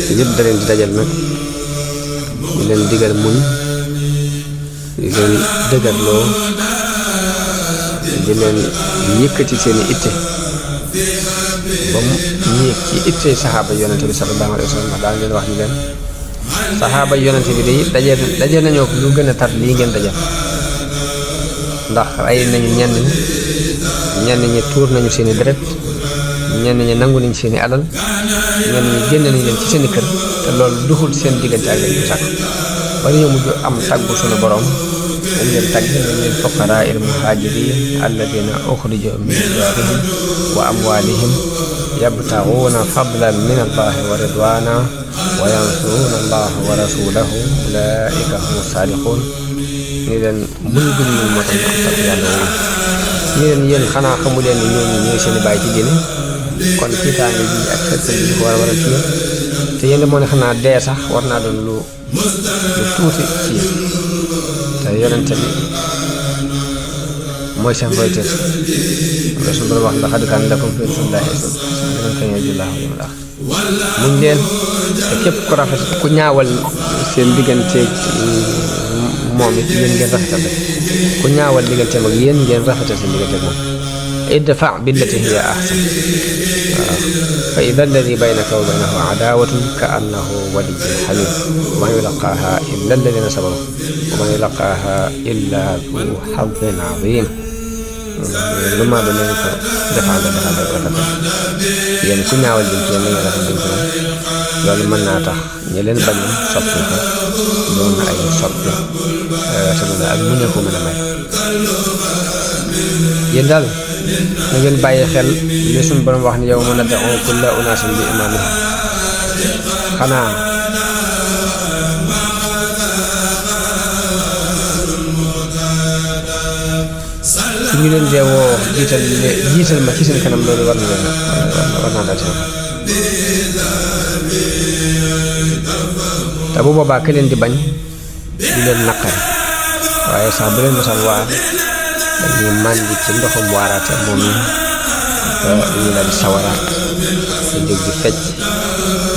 te yëpp da leen di dajal nag di leen digal muñ di leen dëgërloo di leen yëkkati seeni itte ba mu yéeg ci itte saxaaba yonente bi sallallahu alayhi wa sallam daal leen wax ni leen saxaaba yonente bi day daje nañoo lu gën a tar lii ngeen dajal ndax rey nañu ñenn ñi tuur nañu seeni deret ñenn ñi nangu nañ seeni alal ñenn ñi génn nañ leen ci seeni kër te loolu duxul seen diggante ak leen ñu sàkk ba dañoo mujj am tàggu suñu borom dañ leen tàgg nañ leen fuqaraa il muhajirin alladina uxrijoo min diyaarihim wa amwalihim yabtaxuuna fadlan min allahi wa ridwana wa yansuruna allaha wa rasulahu ulaika hum saadiqun ni leen muñ gën ñu moo tax ñu am tàgg yàlla woowu ni leen yéen xanaa xamu leen ni ñooñu ñooy seeni bàyyi ci diine kon tiitaange ji ak xettal ji ko war a ci yéen te yéen moo ne xanaa dee sax war naa doon lu tuuti ci yéen te yonente bi mooy seen royteef mooy suñu borom wax laqad kaana lakum fii rasuulillaahi uswatun liman kaana yarjuu llaaha wal yawmal aaxir muñ leen te képp ku rafet ku ñaawal seen digganteeg moom it yéen ngeen rafetal rek ku ñaawal digganteem ak yéen ngeen rafetal seen digganteeg moom idfa billati hiya ahsan waaw fa ida alladi baynaka wa baynahu adaawatun ka annahu waliyyun hamiim wa maa yulaqaaha illa alladina sabaru wa maa yulaqaaha illa du hazzin aziim lu maa doon leen ko defal rafetal yéen ku ñaawal jëm ci yéen ngeen rafetal jëm ci moom loolu mën naa tax ñi leen bañ soppi ko doon ay soppi te loolu ak mu ne ko mën a may yéen daal na ngeen bàyyi xel li suñu borom wax ni yow mën a da'u kulla unaasin bi imaamihim xanaa su ñu leen dee woo jiital ma ci seen kanam loolu war naa daal seen te bu boobaa ka leen di bañ di leen naqari waaye sax bu leen mosal waar dañuy màndi ci ndoxum waaraate moom ñu daal di sawaraat ñu jóg di fecc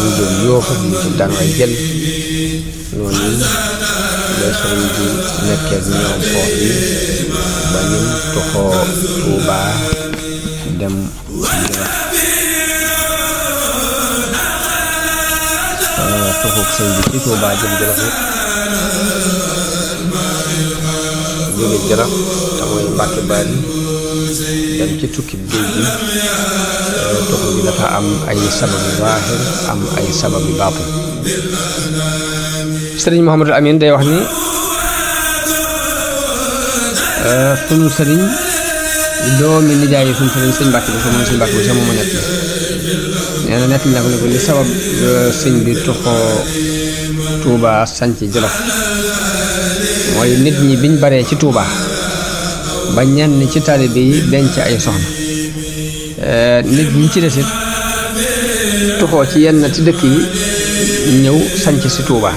ñu jóg yoofu ñu jóg daan way jël noonu lay sëriñ bi nekkee ñoom foofu yi ba nim tuxoo Tuuba dem tuxoog sëriñ bi ci Tuuba jëm Jolof jóge Jolof te mooy Mbàkke Bari dem ci tukki géej gi tuxu gi dafa am ay sababu zaahir am ay sababu baatin sëriñ Mouhamadul Amin day wax ni sunu sëriñ doomi nijaay sunu sëriñ sëñ Mbàkke bi sama sëñ Mbàkke bi sama nekk nee na nekk na ko ne ko li sabab sëñ bi tuxoo Touba sanc Jolof mooy nit ñi biñ baree ci Touba ba ñenn ci taalibe yi denc ay soxna nit ñi ci desit tuxoo ci yenn ci dëkk yi ñëw sanc si Touba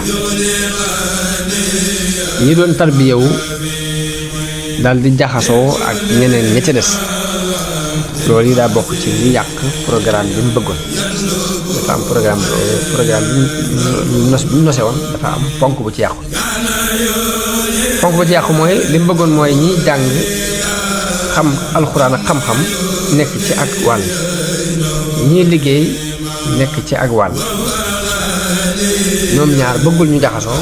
ñi doon tarbiyewu daal di jaxasoo ak ñeneen ña ca des loolu yi daa bokk ci li yàq programme bi mu bëggoon dafa am programme bi mu nose woon dafa am ponk bu ci yàqu mooy li mu bëggoon mooy ñi jàng xam alxuraan ak xam-xam nekk ci ak wàll ñii liggéey nekk ci ak wàll ñoom ñaar bëggul ñu jaxasoo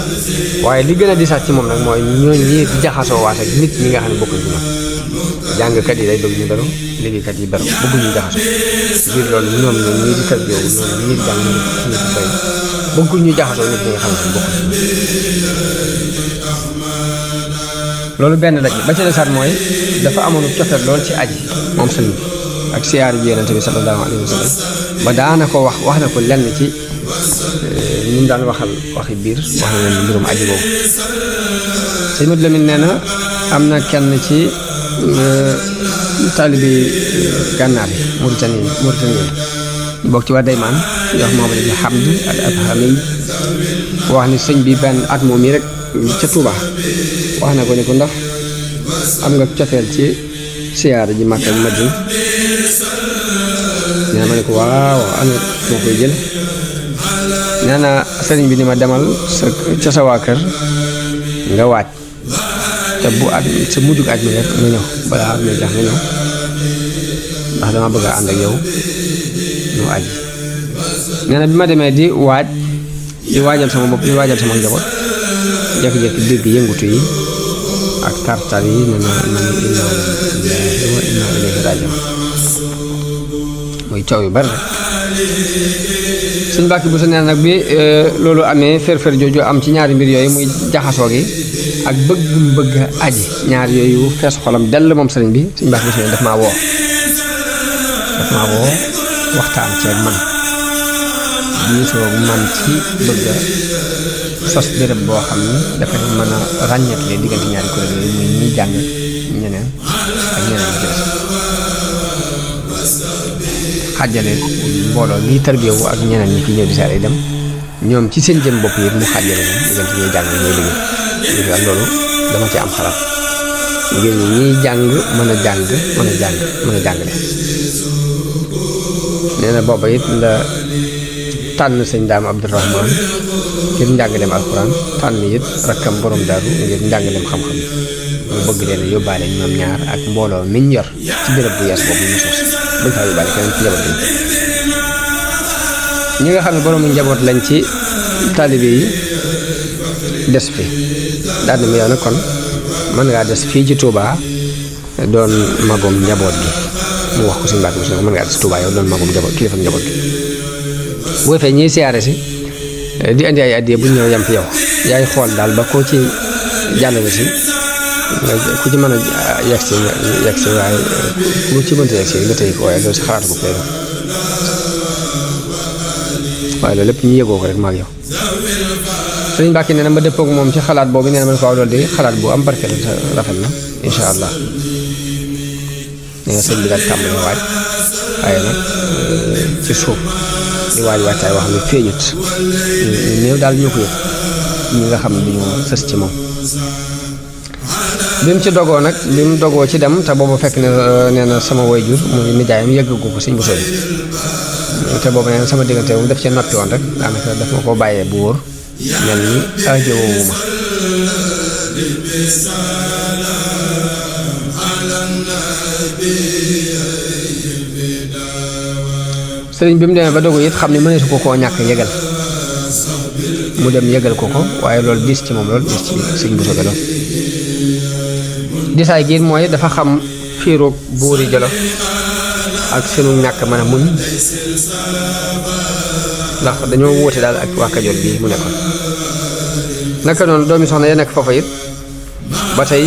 waaye li gën a disaat ci moom nag mooy ñooñu ñii di jaxasoo waat ak nit ñi nga xam ne bokkuñ ci ñoom jàngkat yi day bëgg ñu beru liggéeykat yi beru bëggul ñu jaxasoo biir loolu ñoom ñii di kër yooyu noonu ñii di jàng ñii di bay bëggul ñu jaxasoo nit ñi nga xam ne bokkuñ ci ñoom loolu benn la ba ca desaat mooy dafa amoon cofet lool ci aji moom sëñ bi ak siyaar ji Yonent bi sallallahu alayhi wa sallam ba daana ko wax na ko lenn ci ñu daan waxal waxi biir wax na leen mbirum aji boobu sëñ Modou Lamine nee na am na kenn ci taalibi gànnaar yi Mauritanie ñu bokk ci waa Daymaan yoo xam Muhammad ibn Hamd al Abhami wax ni sëñ bi benn at moom yi rek ca Touba wax na ko ni ko ndax am nga cofeel ci siyaara ji Makka ak Madina nee na ma ne ko waaw ana moo koy jël nee na sëriñ bi ni ma demal ca sa waa kër nga waaj te bu at sa mujjug aj mi rek nga ñëw balaa at mi jax nga ñëw ndax dama bëgg a ànd ak yow ñu aj nee na bi ma demee di waajal sama bopp di waajal sama njaboot jékki-jékki dégg yëngutu yi ak tartar yi ne ma inna lillahi wa inna ilayhi raji'un muy coow yu bari rek suñ bàkki bu sa neen nag bi loolu amee fër jooju am ci ñaari mbir yooyu muy jaxasoo gi ak bëgg aji ñaar yooyu fees xolam dell moom sëriñ bi suñ bàkki bu sa neen daf maa woo waxtaan ceeg man diisoo man ci bëgg sos béréb boo xam ni dafay mën a ràññeekle diggante ñaari kuréel yooyu muy ñi jàng ñeneen ak ñeneen ñi des xàjjale mbooloo lii tarbiyewu ak ñeneen ñi fi ñëw di saare dem ñoom ci seen jëm bopp yi mu xàjjale leen diggante ñuy jàng ñooy liggéey ak loolu dama ci am xalaat ngir ñiy jàng mën a jàngale nee na booba it la tànn sëñ Daam Abdourahman ngir njàngaleem alxuraan tànn it rakkam borom daaru ngir njàngaleem xam-xam mu bëgg leen a yóbbaale ñoom ñaar ak mbooloo miñ yor ci béréb bu yees boobu ñu sos buñ faa yóbbaale keneen ci njaboot yi ñi nga xam ne boroomu njaboot lañ ci taalibe yi des fi daal di ma yow nag kon mën ngaa des fii ci Touba doon magum njaboot gi mu wax ko suñu mbàkk bi si mën ngaa des Touba yow doon magum njaboot kilifa njaboot gi boo fee ñiy siyaare si di andi ay addiya bu ñu ñëw yam fi yow yaay xool daal ba koo ci jàllale si ku ci mën a yegg si waaye ku ci mënta yegg si nga tey ko waaye loolu si xalaatu bopp lay doon waaye loolu lépp ñu yëgoo ko rek maag yow sëriñ Mbàkke nee na ma dëppoog moom ci xalaat boobu nee na ma ne ko loolu di xalaat bu am barke la rafet na incha allah nee na sëñ bi daal tàmbali waaj waaye nag ci suuf di waajtaay wax ne feeñut ñu néew daal ñoo ko yëg ñi nga xam ne dañoo sës ci moom bi mu ci dogoo nag bi mu dogoo ci dem te boobu fekk ne nee na sama waajur muy nijaayam yëggagu ko sëñ bu sooy te boobu nee na sama diggante moom daf ci noppi woon rek daanaka daf ma koo bàyyee bu wóor mel ni aajowoo ma sëriñ bi mu demee ba dogu it xam ne mëneesu ko koo ñàkk yëgal mu dem yëgal ko waaye loolu diis ci moom loolu diis ci sëriñ bu soobee lool disaay gi mooy dafa xam fiiroog buuri Jolof ak seenu ñàkk mën a muñ ndax dañoo wóote daal ak waa Kajoor bii mu nekkoon. naka noonu doomi soxna ya nekk foofa it ba tey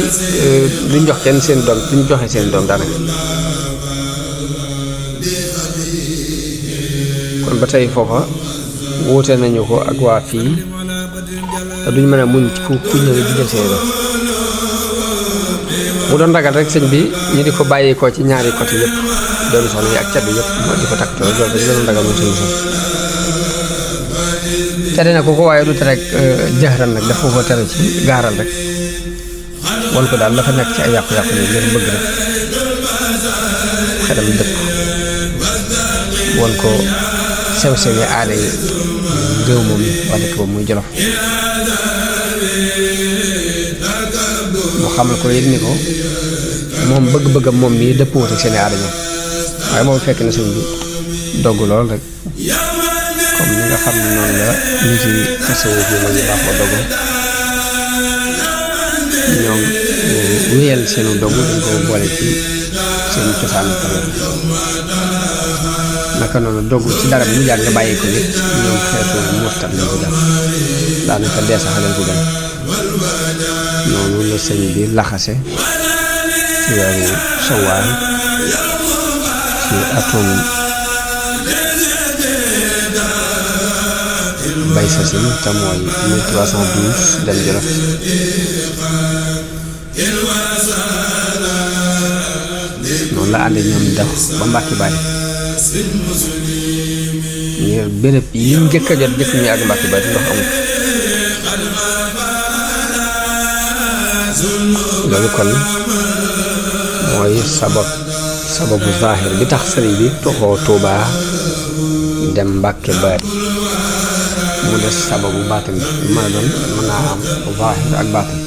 duñ jox kenn seen doom duñ joxe seen doom daanaka kon ba tey foofa wóote nañu ko ak waa fii te duñ mën a muñ ku ñëwee di jël seen doom mu doon ragal rek sëñ bi ñu di ko bàyyeekoo ci ñaari côté yëpp doomi soxna yi ak caddu yëpp moo di ko takk loolu dañ doon ragal moom sëñ bi tere na ko waaye du tere rek jaxran nag dafa ko tere ci gaaral rek won ko daal dafa nekk ci ay yàqu-yàqu yi ngir bëgg rek xelam dëpp won ko sew-sewi aada yi réew moom waa dëkk boobu muy Jolof mu xamal ko it ni ko moom bëgg-bëggam moom mii dëppwut ak seeni aada ñoom waaye moom fekk na sëñ bi dogg lool rek comme ni nga xam ne noonu la ñu ci tasawuf yi ma ñu baaxoo dogu ñoom wéyal seenu dogu dañ ko boole ci seen cosaanu tamit naka noonu dogu ci dara mu yàgg nga bàyyi ko nit ñoom xeetu murtat lañ ko jàpp daanaka dee sax lañ ko gën noonu la sëñ bi laxase ci weeru Sawaal ci atum bay sa sin te mooy 1312 dem Jolof noonu la àndee ñoom def ba Mbàkke Bari ngir béréb yi njëkk a jot jëkk ñu àgg Mbàkke Bari ndox amul loolu kon mooy sababu zaahir bi tax sëriñ bi toxoo Tuubaa dem Mbàkke Bari mu des sababu baatin bi mën a doon mën naa am zaahir ak baatin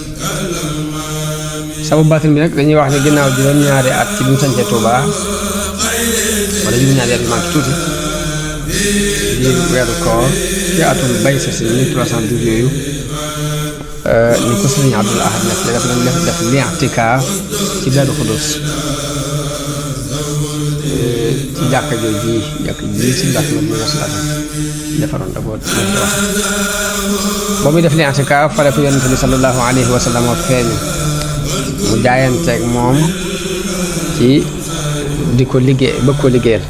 sababu baatin bi nag dañuy wax ne ginnaaw juróom-ñaari at ci bi mu sañcee Tuubaa wala juróom-ñaari at yu manqué tuuti biir weeru koor ci atum bay sa si 1312 yooyu ni ko sëriñ Abdul Ahad nekk la def li'tikaaf ci Daaru Xudoos ci jàkka jooju si mbàkk ma bi wasalaatu defaroon da ko wax ba muy def li'tikaaf fale ko yonente bi sallallahu alayhi wa sallam feeñu mu jaayanteeg moom ci di ko liggéey bëgg ko liggéeyal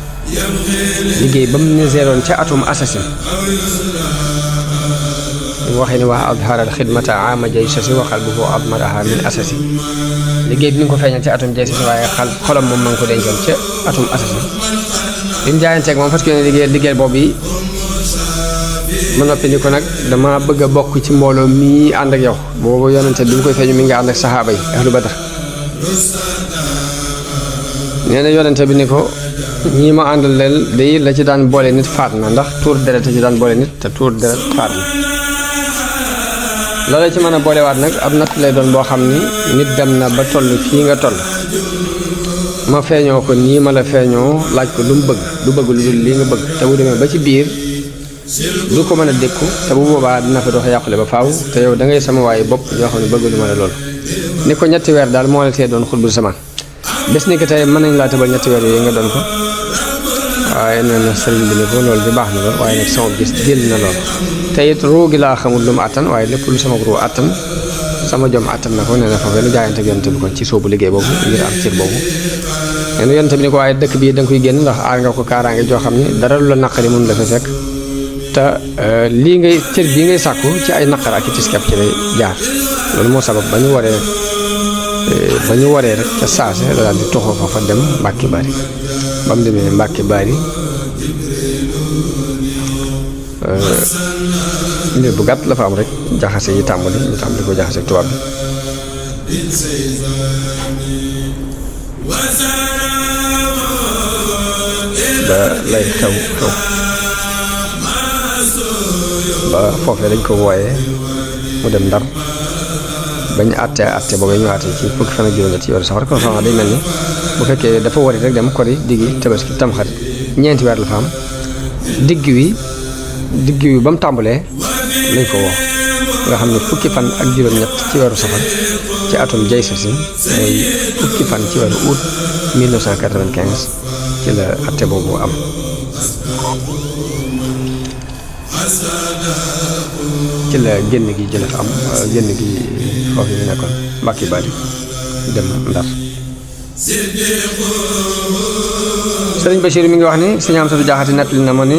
liggéey ba mu niseeroon ca atum assasine mu waxee ni wax adharal xidmata ama jay sasi waxal bu ko admaraha min asasi liggéey bi ni nga ko feeñal ca atum jay sasi waaye xolam moom ma ngi ko dencoon ca atum assasine bi mu jaayanteeg moom fas yéene liggéeyal boobu yi ma noppi ni ko nag dama bëgg a bokk ci mbooloo mii ànd ak yow boobu yonente bi mu koy feeñu mi ngi ànd ak saxaaba yi ahlu badar nee na yonente bi ni ko ñii ma àndal leen day la ci daan boole nit faat na ndax tuur deret ci daan boole nit te tuur deret faat na loola ci mën a boolewaat nag ab natt lay doon boo xam ni nit dem na ba toll fii nga toll ma feeñoo ko nii ma la feeñoo laaj ko lu mu bëgg du bëgg lu dul lii nga bëgg te bu demee ba ci biir du ko mën a dékku te bu boobaa dina fa dox yàqule ba faaw te yow da ngay sama waaye bopp yoo xam ne bëgg lu ma la loolu ni ko ñetti weer daal moo la tee doon xutbul samaan bés ni ko tey mën nañ laa tëbal ñetti weer yooyu nga doon ko waaye nee na sëriñ bi ni ko loolu di baax na lool waaye nag sama gis jël na lool te it ruu gi laa xamul lu mu attan waaye lépp lu sama ruu attan sama jom attan na ko nee na foofee lu jaayante ak yonte bi kon ci soobu liggéey boobu ngir am cër boobu nee na yonte bi ni ko waaye dëkk bii da nga koy génn ndax aar nga ko kaaraange joo xam ne dara lu la naqari mun la fa fekk te lii ngay cër bii ngay sàkku ci ay naqar ak i tiskep ci lay jaar loolu moo sabab ba ñu waree rek ca saase la daal di toxoo fa dem Mbàkke Bari ba mu demee Mbàkke Bari mbir bu gàtt la fa am rek jaxase yi tàmbali ñu tàmbali ko jaxase tubaab bi ba lay xew ba foofee lañ ko wooyee mu dem Ndar bañ àtte boobu ñu àtte ci fukki fan ak juróom ci yoru safar kon xam day mel ni bu fekkee dafa wari rek dem kori diggi tabaski tamxarit ñeenti weer la fa am digg wi ba mu tàmbalee lañ ko woo nga xam ne fukki fan ak juróom-ñett ci weeru safar ci atum jay sa sin mooy fukki fan ci weeru août 1995 ci la atte boobu am. ci la génn gi jële fa am génn gi foofu ñu nekkoon Mbàkke Bari dem Ndar. Sëriñ Bachir mi ngi wax ni Sëriñ Amsatu Jaxate nettali na ma ni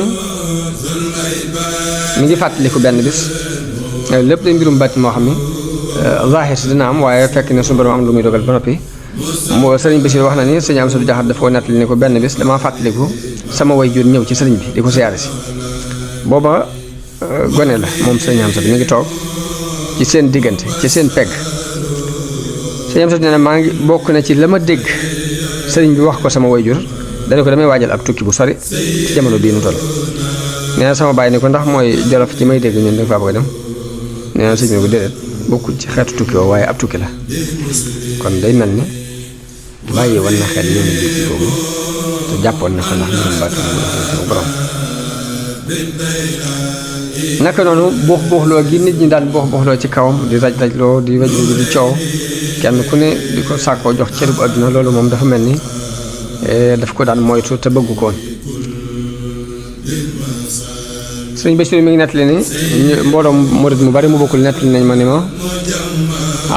mi ngi fàttaliku benn bis lépp day mbirum bàtt moo xam ni zahir si dina am waaye fekk ne suñu borom am lu muy dogal ba noppi. moo Sëriñ Bachir wax na ni Sëriñ Amsatu Jaxate dafa ko nettali ni ko benn bis damaa fàttaliku sama waajur ñëw ci sëriñ bi di ko siyaare si booba gone la moom Sëriñ Amsatu mi ngi toog ci seen diggante ci seen pegg. Sëriñ Amsatu nee na maa ngi bokk na ci la ma dégg sëriñ bi wax ko sama waajur dana ko damay waajal ab tukki bu sori ci jamono bii nu toll. nee na sama bàyyi ni ko ndax mooy Jolof ci may dégg ñun da nga faa bëgg a dem nee na sëriñ bi ko déedéet bokkul ci xeetu tukki woo waaye ab tukki la kon day mel ni bàyyi woon na xel yoonu bi boobu te jàppoon na ko ndax mbirum baatu borom. naka noonu buux buuxloo gi nit ñi daan buux buuxloo ci kawam di raj rajloo di waj di coow kenn ku ne di ko sàkkoo jox cër bu àdduna loolu moom dafa mel ni daf ko daan moytu te bëggu ko woon. Sëriñ Bachir mi ngi nettali ni mbooloo murid mu bari mu bokkul nettali nañ ma ni ma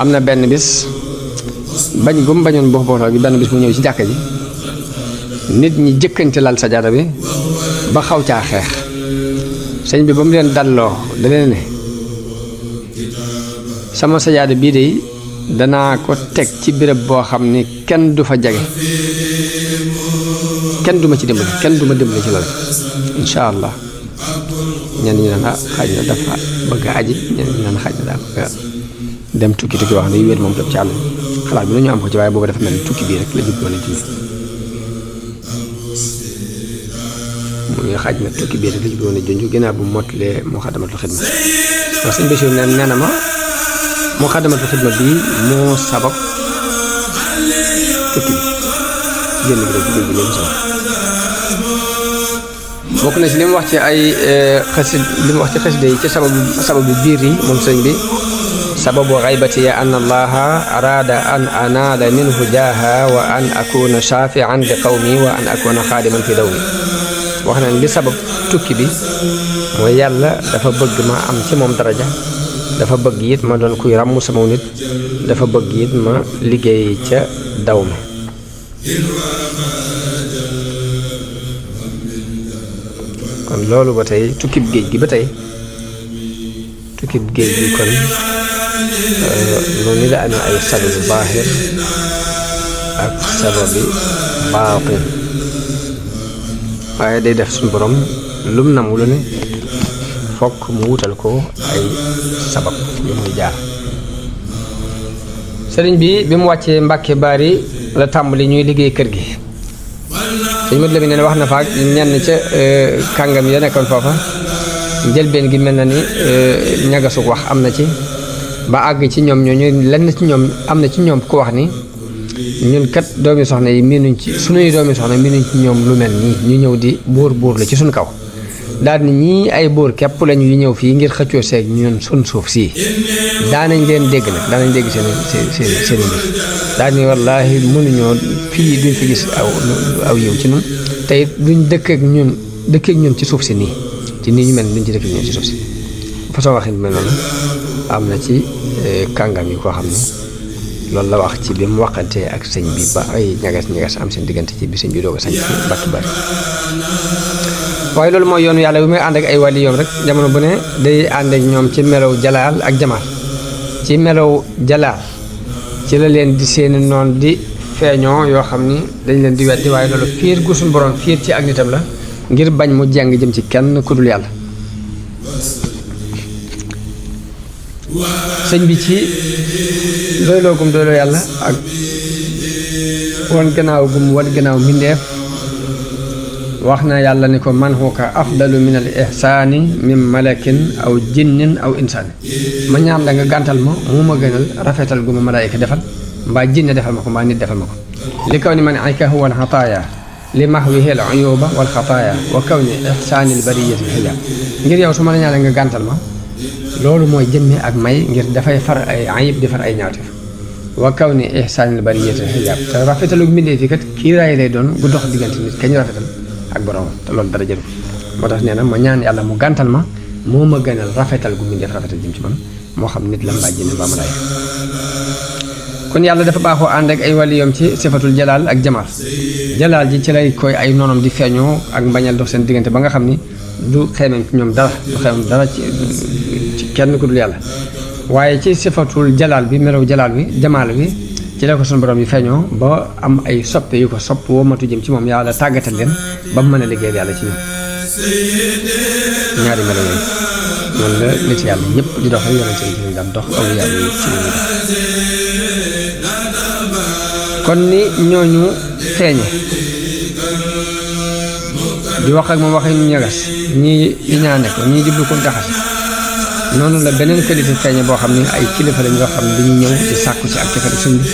am na benn bis bañ gu mu bañoon buux buuxloo gi benn bis mu ñëw ci jàkka ji nit ñi jëkkante lal sajaada bi ba xaw caa xeex sëñ bi ba mu leen dalloo da leen ne sama sajaada bii de danaa ko teg ci béréb boo xam ni kenn du fa jage kenn du ma ci dimbali kenn du ma dimbali ci loolu incha allah ñenn ñi naan xaj na dafa bëgg a aji ñenn ñi naan xaj na daa bëgg a dem tukki wax ne wéet moom jot ci àll xalaat bi lu ñu am ko ci waaye boobu dafa mel ni tukki bii rek la jubloon a dindi muy xaj na tukki bii rek la jubloon a junj ginnaaw bu mottalee Muxaddamatul Xidma ndax sëñ Bachir nee na ma Muxaddamatul Xidma bii moo sabab tukki bi génn bi rek jigéen bi leen sabab bokk na si li mu wax ci ay xasida yi ci sababu biir yi moom sëñ bi sababu xaybati ya an allaha arada an anaala minhu jaaha wa an akuna shafian li qawmi wa an akuna xaadiman fi dawmi wax na li sabab tukki bi mooy yàlla dafa bëgg ma am ci moom daraja dafa bëgg it ma doon kuy ràmm sama nit dafa bëgg it ma liggéey ca daw mi kon loolu ba tey tukkib géej gi ba tey tukkib géej gi kon noonu la amee ay sababu baaxir ak sababi baatin waaye day def suñu borom lum namu lu ne fokk mu wutal ko ay sabab yu muy jaar. sëriñ bi mu wàccee Mbàkke Bari la tàmbali ñuy liggéey kër gi sëñ Modou Lamine ne wax na fa ak ñenn ca kàngam ya nekkoon foofa njëlbeen gi mel na ni ñagasug wax am na ci ba àgg ci ñoom ñooñu lenn ci ñoom am na ci ñoom ku wax ni ñun kat doomi soxna yi miinuñ ci sunuy doomi soxna miinuñ ci ñoom lu mel nii ñu ñëw di buur la ci suñ kaw daal ni ñii ay buur képp lañu yu ñëw fii ngir xëccoo seeg ñun sun suuf sii daanañ leen dégg nag daanañ dégg seen mbir daal ni wallaahi mënuñoo fii duñ fi gis aw yiw ci ñun te it duñ dëkk ak ñun ci suuf si nii ci nii ñu mel duñ ci dëkk ak ñun ci suuf si façon waxin mel noonu am na ci kàngam yi koo xam ne loolu la wax ci bi mu waxantee ak sëñ bi ba ay ñagas am seen diggante ci bi sëñ bi doog a sañ ci Mbàkke Bari waaye loolu mooy yoonu yàlla bi muy ànd ak ay wàlli yoom rek jamono bu ne day ànd ak ñoom ci melow jalaal ak jamaal ci melow jalaal ci la leen di seeni noon di feeñoo yoo xam ni dañ leen di weddi waaye loolu fiir gu suñu borom fiir ci ak nitam la ngir bañ mu jàng jëm ci kenn ku dul yàlla sëñ bi ci doyloo gum doyloo yàlla ak wan gannaaw mbindeef wax na yàlla ni ko man huwa afdalu min al ihsaani min malakin aw jinnin aw insaani ma ñaan la nga gàntal ma mu ma gënal rafetal gu ma malaayika defal mbaa jinne defal ma ko mbaa nit defal ma ko li kaw ni man ayka huwa al xataaya li mahwihi al uyuba wal xataaya wa kaw ni ihsaani al bariyati hiya ngir yow su ma la ñaan la nga gàntal ma loolu mooy jëmmee ak may ngir dafay far ay ayib di far ay ñaawteef wa kaw ni ihsaanil bariyati xijaab te rafetalu mbindee fi kat kiiraay lay doon bu dox diggante nit kañ rafetal ak borom te loolu dara jëru moo tax nee na ma ñaan yàlla mu gàntal ma moo ma gënal rafetal gu mbindeef rafetal jëm ci man moo xam nit la mbaa jinne mbaa malaayika kon yàlla dafa baaxoo ànd ak ay waliyoom ci sifatul jalaal ak jamaal jalaal ji ci lay koy ay noonam di feeñoo ak mbañal dox seen diggante ba nga xam ni du xeemem ci ñoom dara du xeemem dara ci kenn ku dul yàlla waaye ci sifatul jalaal bi melow jalaal bi jamaal bi ci la ko sunu borom yi feeñoo ba am ay soppe yu ko sopp womatu jëm ci moom yàlla tàggatal leen ba mu mën a liggéeyal yàlla ci ñoom ñaari melo yooyu noonu la nit yàlla ñëpp di dox rek yonente yi ci daan dox aw yàlla yi ci lañuy dox kon ni ñooñu feeñe di wax ak moom waxee ñu ñagas ñii iñaane ko ñii jublu ko jaxase noonu la beneen qualité feeñe boo xam ne ay kilifa lañ yoo xam ne dañuy ñëw di sàkku si ak cofeetu sëñ bi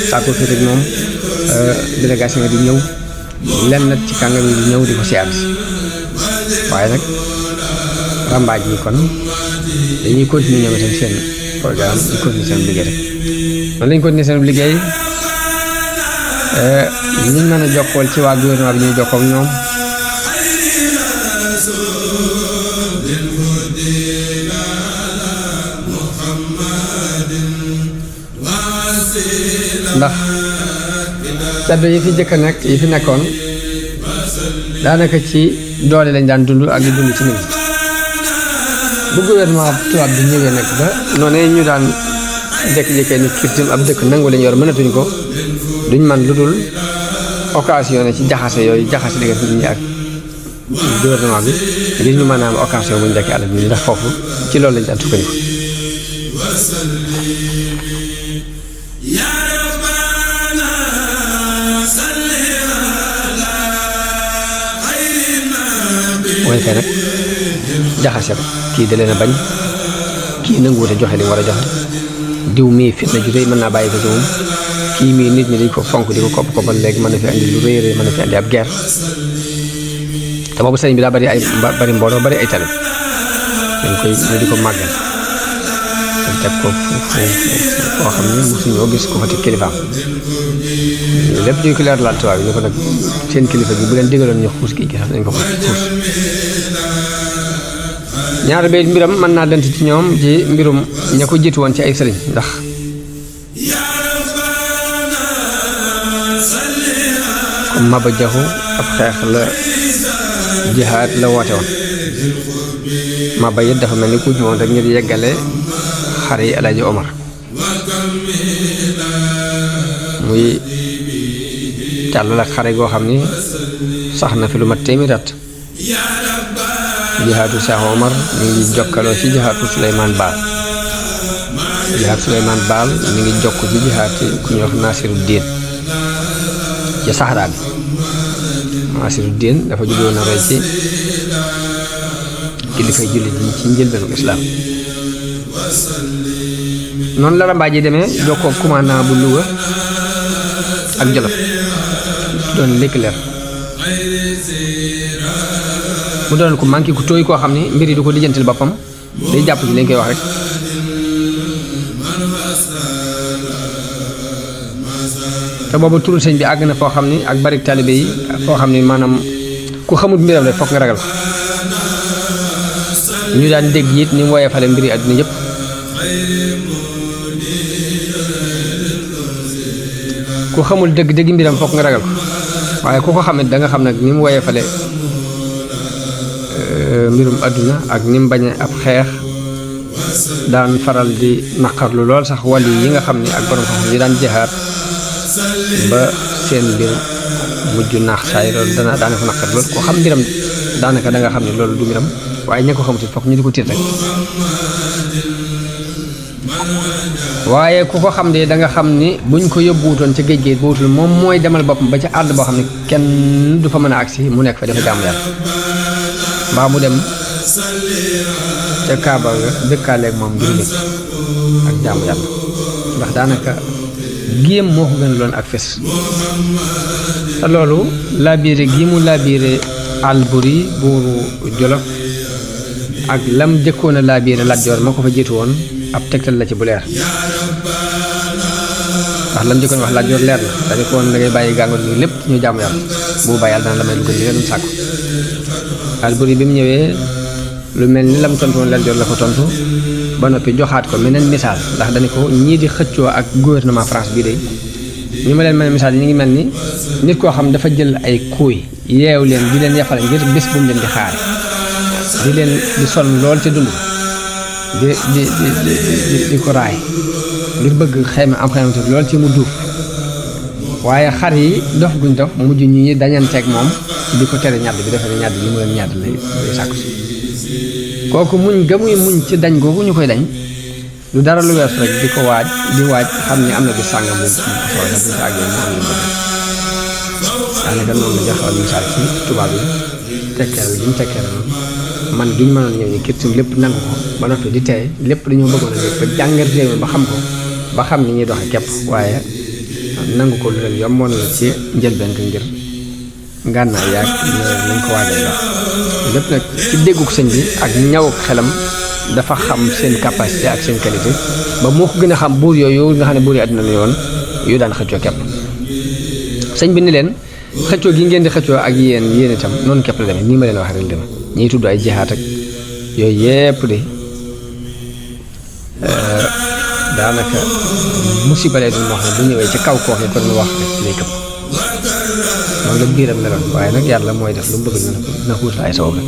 sàkku fi rek moom délégation di ñëw lenn ci kàngam yi di ñëw di ko siyaar si waaye nag rambaaj yi kon dañuy continuer ñoom itam seen programme di continuer seen liggéey rek noonu lañ continuer seen liggéey ñu mën a jokkool ci waa gouvernement bi ñuy jokkoo ak ñoom ndax caddo yi fi jëkk a nekk yi fi nekkoon daanaka ci doole lañ daan dund ak di dund ci nit bu gouvernement tubaab bi ñëwee nag ba noonu ñu daan jékki-jékkee ni kirtim ab dëkk nangu lañ yor mënatuñ ko duñ man lu dul occasion ne ci jaxase yooyu jaxase diggante nit ñi ak gouvernement bi ngir ñu mën a am occasion bu ñu dekkee àll bi ndax foofu ci loolu lañ daan sukkandiku mooy fee nag jaxase ko kii da leen a bañ kii nanguwute joxe li mu war a joxe diw mii fitna ju rëy mën naa bàyyi ko ci moom kii mii nit ñi dañ ko fonk di ko kopp koppal léegi mën na fi andi lu rëy rëy mën na fi andi ab guerre te boobu sëriñ bi daa bari ay bari mbooloo bari ay talib dañ koy ñu di ko màggal te teg ko foo xam ne mosuñoo gis ko fa teg kilifaam lépp ñu ko leer laal tubaab yi ñu ko nag seen kilifa bi bu leen digaloon ñu xuus kii gi sax dañ ko xuus ñaari bay mbiram mën naa lënt ci ñoom ci mbirum ña ko jiitu woon ci ay sëriñ ndax comme Maba Jaxu ab xeex la jihaad la woote woon Maba it dafa mel ni ku ñëwoon rek ngir yeggale xare yi Alaaji Omar muy càll ak xare goo xam ni sax na fi lu mat téeméeri at jihaatu Cheikh Omar mi ngi jokkaloo ci jihaatu Souleymane Baal jihaatu Souleymane Baal mi ngi jokk ci jihaati ku ñuy wax Nasiruddin ci Saxaraa bi Nasiruddin dafa juddoo na rey ci kilifay jullit yi ci njëlbeenu islaam noonu la rambaaj yi demee jokkoo commandant bu Louga ak Jolof doon Leclerc mu doon ko manqué ku tooy koo xam ni mbir yi du ko lijjantil boppam day jàpp ci lañ koy wax rek te boobu turu sëñ bi àgg na foo xam ni ak bari taalibe yi foo xam ni maanaam ku xamut mbiram rek foog nga ragal ko ñu daan dégg it ni mu woyee fale mbiri àdduna yëpp ku xamul dëgg dëgg mbiram foog nga ragal ko waaye ku ko xamit da nga xam nag ni mu woyee fale mbirum àdduna ak ni mu bañe ab xeex daan faral di naqarlu lool sax wàll yi nga xam ni ak borom xam yi daan jihaad ba seen mbir mujj naax saay loolu daana ko naqar lool ko xam mbiram daanaka da nga xam ne loolu du mbiram waaye ña ko xamuti foog ñu di ko tiit rek waaye ku ko xam de da nga xam ni buñ ko yóbbuwutoon ca géej géej bootul moom mooy demal boppam ba ca àll boo xam ne kenn du fa mën a agsi mu nekk fa dafa jaamu yàlla mbaa mu dem ca Kaaba ga dëkkaaleeg moom ngir lépp ak jaamu yàlla ndax daanaka géem moo ko gën loon ak fes te loolu laabiire gi mu laabiire Alburi buuru Jolof ak lam jëkkoon a laa biir Lat Joor ma ko fa jiitu woon ab tegtal la ci bu leer ndax lam jëkkoon wax Lat Joor leer na dañu ko woon da ngay bàyyi gàngoor gi lépp ñu jaamu yàlla bu bàyyi yàlla dana la may lu gën li leen sàkku Alburi bi mu ñëwee lu mel ni lam tontu woon Lat Joor la ko tontu ba noppi joxaat ko meneen misaal ndax dañu ko ñii di xëccoo ak gouvernement France bii de ñu ma leen mel misaal yi ñu ngi mel ni nit koo xam dafa jël ay kuuy yeew leen di leen yafal ngir bés bu mu leen di xaare di leen di sonn lool ci dund di ko raay ngir bëgg xayma am xaymatu lool ci mu duuf waaye xar yi dof guñ dof mujj ñi dañanteeg moom di ko tere ñàdd bi defe ne ñàdd li mu leen ñàdd lay sàkku si kooku muñ gamuy muñ ci dañ googu ñu koy dañ lu dara lu wees rek di ko waaj xam ni am na bi sàngam mu soxla bu ci àggee mu am lu bëgg daanaka noonu la joxal misaal ci tubaab yi tekkeeral gi ñu tekkeeral man duñ mënoon ñëw ni kirtim lépp nangu ko ba noppi di tey lépp dañoo bëggoon a ba jàngat réew mi ba xam ko ba xam ni ñuy doxe képp waaye nangu ko lu leen yomboon la ci njëlbeen ko ngir ngànnaay yaag nañ ko waajal la lépp nag ci dégguk sëñ bi ak ñaw ak xelam dafa xam seen capacité ak seen qualité ba moo ko gën a xam buur yooyu nga xam ne buur yi àdduna la yoon yu daan xëccoo képp sëñ bi ni leen xëccoo gi ngeen di xëccoo ak yéen itam noonu képp la demee nii ma leen wax rek dema ñiy tudd ay jihaat ak yooyu yépp de daanaka musiba lay doon moo xam ne bu ñëwee ci kaw kooke kon mu wax rek lay këpp noonu la biiram meloon waaye nag yàlla mooy def lu mu bëgg na xuutal ay sabab rek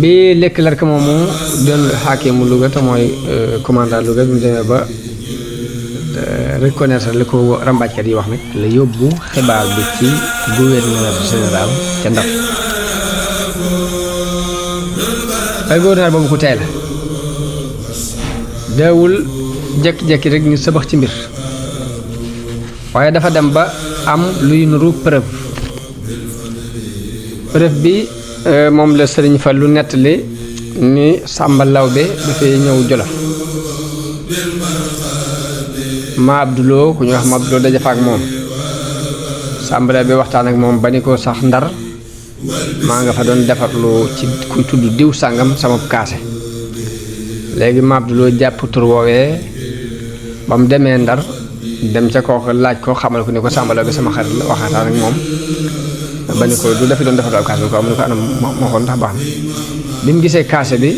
bi lekk larka moomu doon xaakimu Louga te mooy commandant Louga bi mu demee ba reconnaître li ko rambaajkat yi wax nag la yóbbu xibaar bi ci gouverneur général ca Ndar ay gouverneur boobu ku tey la deewul jekki-jekki rek ni sabax ci mbir waaye dafa dem ba am luy nuru preuve bi moom la Sëriñ Fallu nettali ni Sàmba Lawbe dafay ñëw Jolof ma Abduloo ku ñu wax ma Abduloo daje fa ak moom Sàmba Lawbe waxtaan ak moom ba ni ko sax Ndar maa nga fa doon defarlu ci kuy tudd diw sàngam sama kaase léegi ma Abduloo jàpp tur woowee ba mu demee Ndar dem ca kooku laaj ko xamal ko ni ko Sàmba Lawbe sama xarit la waxataan ak moom ba ni ko du dafi doon defarlu ab kaase bi ko am ni ko anam moo xoon ndax baax na bi mu gisee kaase bi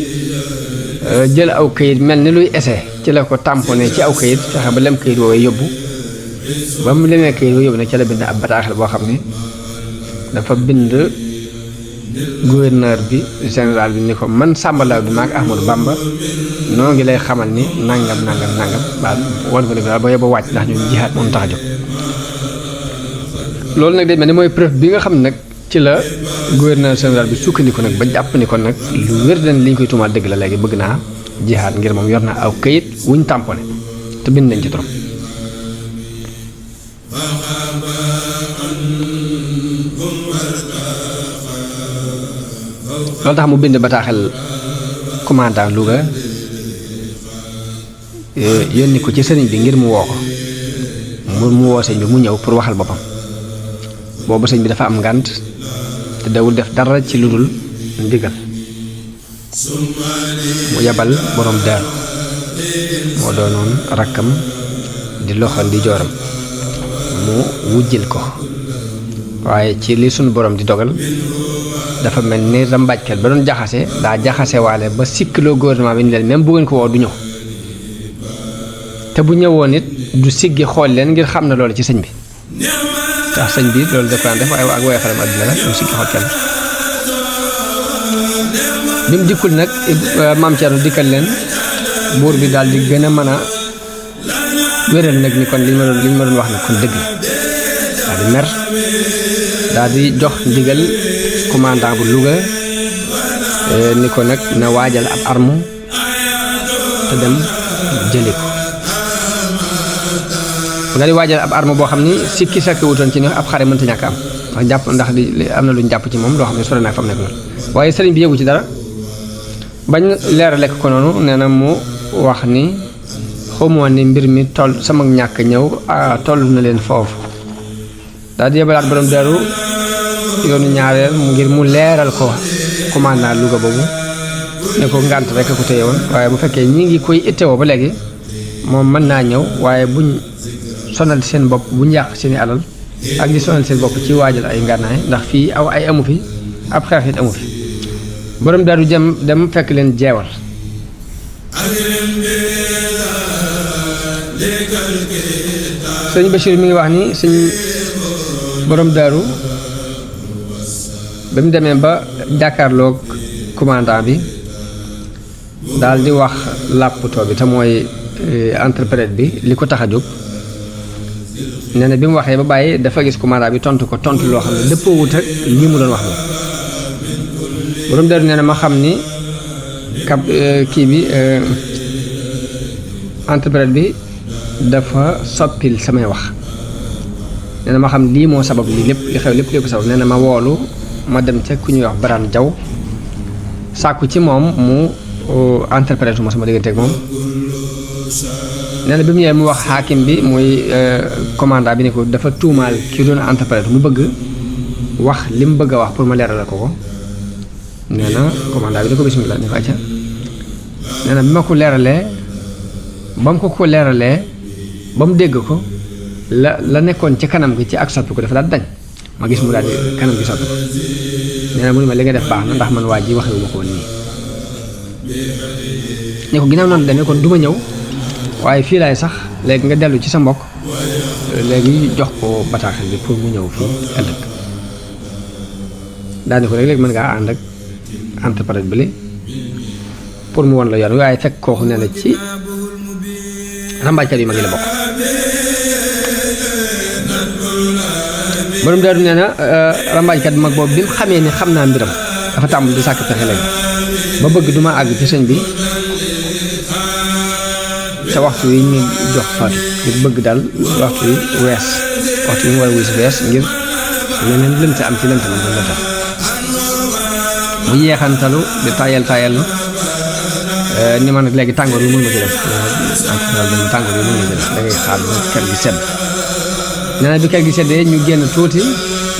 jël aw kayit mel ni luy essai ci la ko tamponné ci aw kayit fexe ba lem kayit woowee yóbbu ba mu lemee kayit woowee yóbbu nag ci la bind ab bataaxel boo xam ni dafa bind gouverneur bi général bi ni ko man Sàmba Lawbe bi maag Ahmadou Bamba noo ngi lay xamal ni nangam ba wan ko ni daal ba yóbbu wàcc ndax ñun jihaat moom tax a jóg loolu nag day mel ni mooy preuve bi nga xam ne nag ci la gouverneur général bi sukkandiku nag ba jàpp ni kon nag lu wér dañ li ñu koy tuumaal dëgg la léegi bëgg naa jihaat ngir moom yor na aw këyit wuñ tamponné te bind nañ ci trop loolu tax mu bind bataaxel commandant Louga yónni ko ci sëriñ bi ngir mu woo ko mu woo sëñ bi mu ñëw pour waxal boppam boobu sëñ bi dafa am ngànt te dawul def dara ci lu dul ndigal mu yabal borom daaru moo doonoon rakkam di loxoon di jooram mu wujjil ko waaye ci li sunu borom di dogal dafa mel ni rambaajkat ba doon jaxase daa jaxase waale ba sikkiloo gouvernement bi ni leen même bu ngeen ko woo du ñëw te bu ñëwoon it du siggi xool leen ngir xam na loolu ci sëñ bi ndax sëñ bi loolu def def waaye ak woye faram àddina la du siggi xool kenn bi mu dikkul nag maam Thierno dikkal leen buur bi daal di gën a mën a wéral nag ni kon li ma doon wax nag kon dëgg la daal di mer daal di jox ndigal commandant bu Louga ni ko nag na waajal ab arme te dem jëli ko daal di waajal ab arme boo xam ni sikki sakk wutoon ci ne ab xare mënta ñàkk am ndax jàpp ndax di am na lu ñu jàpp ci moom loo xam ne sore naa fa mu nekk loolu waaye sëriñ bi yëgu ci dara bañ leerale ko noonu nee na mu wax ni xamoon ni mbir mi toll sama ñàkk ñëw toll na leen foofu daal di yebalaat borom daru yoonu ñaareel ngir mu leeral ko commandant Louga boobu ne ko ngànt rek a ko téye woon waaye bu fekkee ñi ngi koy ittewoo ba léegi moom mën naa ñëw waaye buñ sonal seen bopp buñ yàq seeni alal ak di sonal seen bopp ci waajal ay ngànnaay ndax fii aw ay amu fi ab xeex it amu fi borom Daaru dem fekk leen jeewal sëñ Bachir mi ngi wax ni sëñ borom Daaru ba mu demee ba jàkkaarloog commandant bi daal di wax làpputoo bi te mooy interprète bi li ko tax a jóg nee na bi mu waxee ba bàyyi dafa gis commandant bi tontu ko tontu loo xam ne dëppoo wut ak lii mu doon wax moom borom Daaru nee na ma xam ni kii bi interprète bi dafa soppil samay wax nee na ma xam lii moo sabab lii lépp li xew lépp lii ko sabab nee na ma woolu ma dem ca ku ñuy wax Baraan Jaw sàkku ci moom mu interprète ma sama diggante ak moom nee na bi mu ñëwee mu wax xaakim bi muy commandant bi ne ko dafa tuumaal ki doon interprète mu bëgg wax li mu bëgg a wax pour ma leeralal ko nee na commandant bi da ko bismillah ni ko acca nee na bi ma ko leeralee ba mu ko leeralee ba mu dégg ko la nekkoon ci kanam gi ci ak soppi ko dafa daal dañ ma gis mu daal di kanam gi soppi ko nee na mu ne ma li nga def baax na ndax man waa ji waxewu ma ko woon nii ne ko ginnaaw noonu demee kon du ma ñëw waaye fii laay sax léegi nga dellu ci sa mbokk léegi jox ko bataaxal bi pour mu ñëw fii ëllëg daani ko léegi mën ngaa ànd ak interprète bi li pour mu won la yoon waaye fekk kooku nee na ci rambaajkat yu mag yi la bokk borom Daaru nee na rambaajkat bu mag boobu bi mu xamee ni xam naa mbiram dafa tàmbali di sàkk pexe léegi ba bëgg duma àgg ci sëñ bi te waxtu yi ñu jox faatu ngir bëgg daal waxtu yi wees waxtu yi mu war a wis wees ngir leneen lënt am ci lënt man la tax mu yeexantalu di tayal ni ma nag léegi tàngoor yi mënu ma ci def tàngoor yi mënu ma ci def da ngay xaar ba kër gi sedd nee na bi kër gi seddee ñu génn tuuti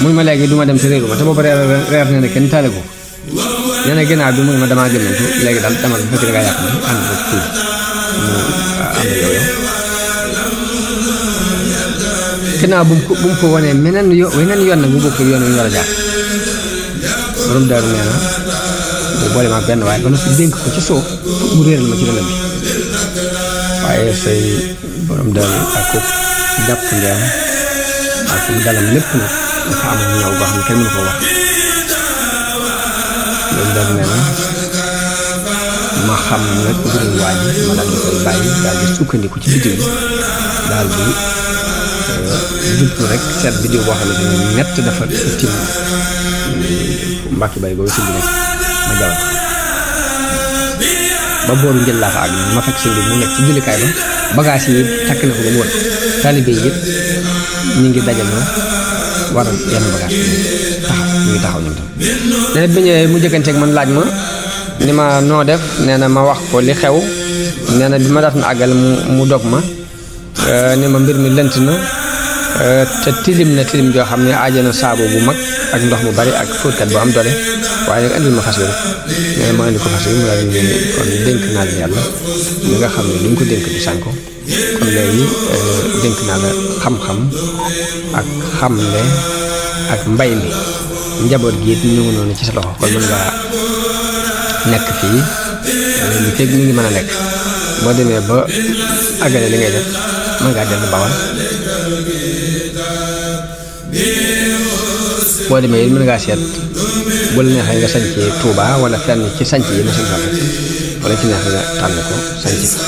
muy ma léegi du ma dem ci réeru ma te boobu reer nee na kenn taale ko nee na ginnaaw bi muy ma damaa gëmmantu léegi daal dama bu fekkee da ngaa yàq ni ànd ko tuuti mu ànd yow ginnaaw bu mu ko wanee weneen yoon nag bu bokk yoon yu ñu war a jaar borom Daaru nee na bu boole ma benn waaye ba noppi dénk ko ci suuf mu réeral ma ci lëndëm bi waaye say borom Daaru ak ko jàpp ndeem ak mu dalam lépp nag dafa am ñaw boo xam ne kenn mënu ko wax borom Daaru nee na ma xam nag mbirum waa ji ma daal di koy bàyyi daal di sukkandiku ci biddiw bi daal di jublu rek seet biddiw boo xam ne nett dafa tim mbàkki bari googu sëñ bi nekk ma jawal ba booru njël laa fa àgg ma fekk sëñ bi mu nekk ci jullikaay ba bagage yi takk na ko ba mu wër taalibe yi yëpp ñu ngi dajaloo war a yenn bagage taxaw ñu ngi taxaw ñoom tam nee na bi ñëwee mu jëkkanteeg man laaj ma ni ma noo def nee na ma wax ko li xew nee na bi ma daat na àggal mu dog ma ni ma mbir mi lënt na te tilim na tilim joo xam ne aajana saabu bu mag ak ndox mu bari ak fóotkat bu am doole waaye nag andil ma fas bi rek nee na ma andi ko fas bi mu daal di kon dénk naa la yàlla li nga xam ne li ñu ko dénk du sànko kon léegi dénk naa la xam-xam ak xamle ak mbay mi njaboot gi it ñu ngi noonu ci sa loxo kon mën ngaa nekk fii li fekk ñu ngi mën a nekk boo demee ba àggale li ngay def mën ngaa dellu Bawal boo demee it mën ngaa seet bu la neexee nga sañc Touba wala fenn ci sañc yi ma sañ fa rek wala ci neex nga tànn ko sañc fa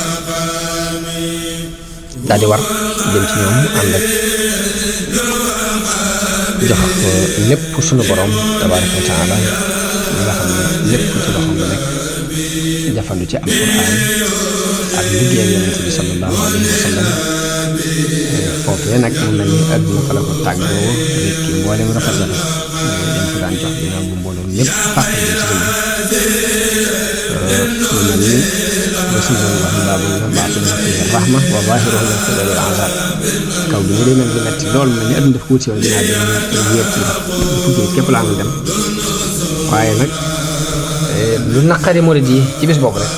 daal di war jëm ci ñoom ànd ak jox ko lépp sunu borom tabaaraka wa taala nga xam ne lépp ci loxoom la nekk jafandu ci alquran ak liggéey yonent bi sallallahu alayhi wa sallam foofee nag mën nañu àdduna fa la ko tàggoo nit ki mboolem rafet la dañ ko daan jox ginnaaw bu mbooloo ñëpp fàq ci sëñ bi mu mel ni rasulullah wax baabul la baatu na fi rahma wa zahiruhu min qibali al-azab kaw bi ñu day mel ni metti loolu mel ni àdduna daf ko wut si woon ginnaaw bi ñu wéer ci ndox fukkee képp laa dem waaye nag lu naqari murid yi ci bis boobu rek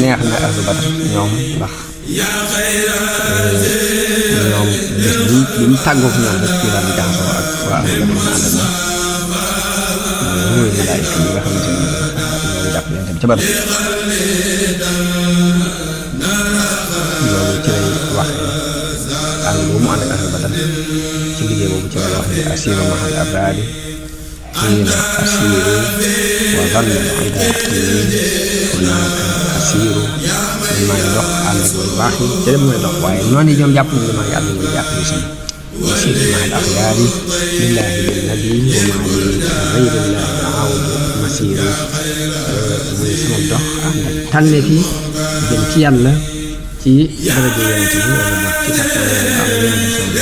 neex na ahlu Badar ñoom ndax ñoom bis bi ñu tàggoog ñoom rek ñu daal di jaxasoo ak waa ahlu Badar ñu ànd ak ñoom muy malaayika yi nga xamante ni ñoo jàpp leen tam ca Badar loolu ci lay waxee ànd boobu mu ànd ak ahlu Badar ci liggéey boobu ci lay wax ne asiru mahal abrari xiina asiru wa zannu ida hunaaka asiru man maa ngi dox ànd ak lu baax yi ca dem mooy dox waaye noonu yi ñoom jàpp nañu maa ngi ànd ak jàpp ni sama asiru mahal axyaari lillahi bil nabi wa maa li gayrillahi aawdu masiru muy sama dox ànd ak tànne fi jëm ci yàlla ci daraja yonent bi wala boog ci tax am yonent bi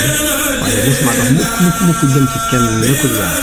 waaye mosuma dox mukk jëm ci kenn nekkul yàlla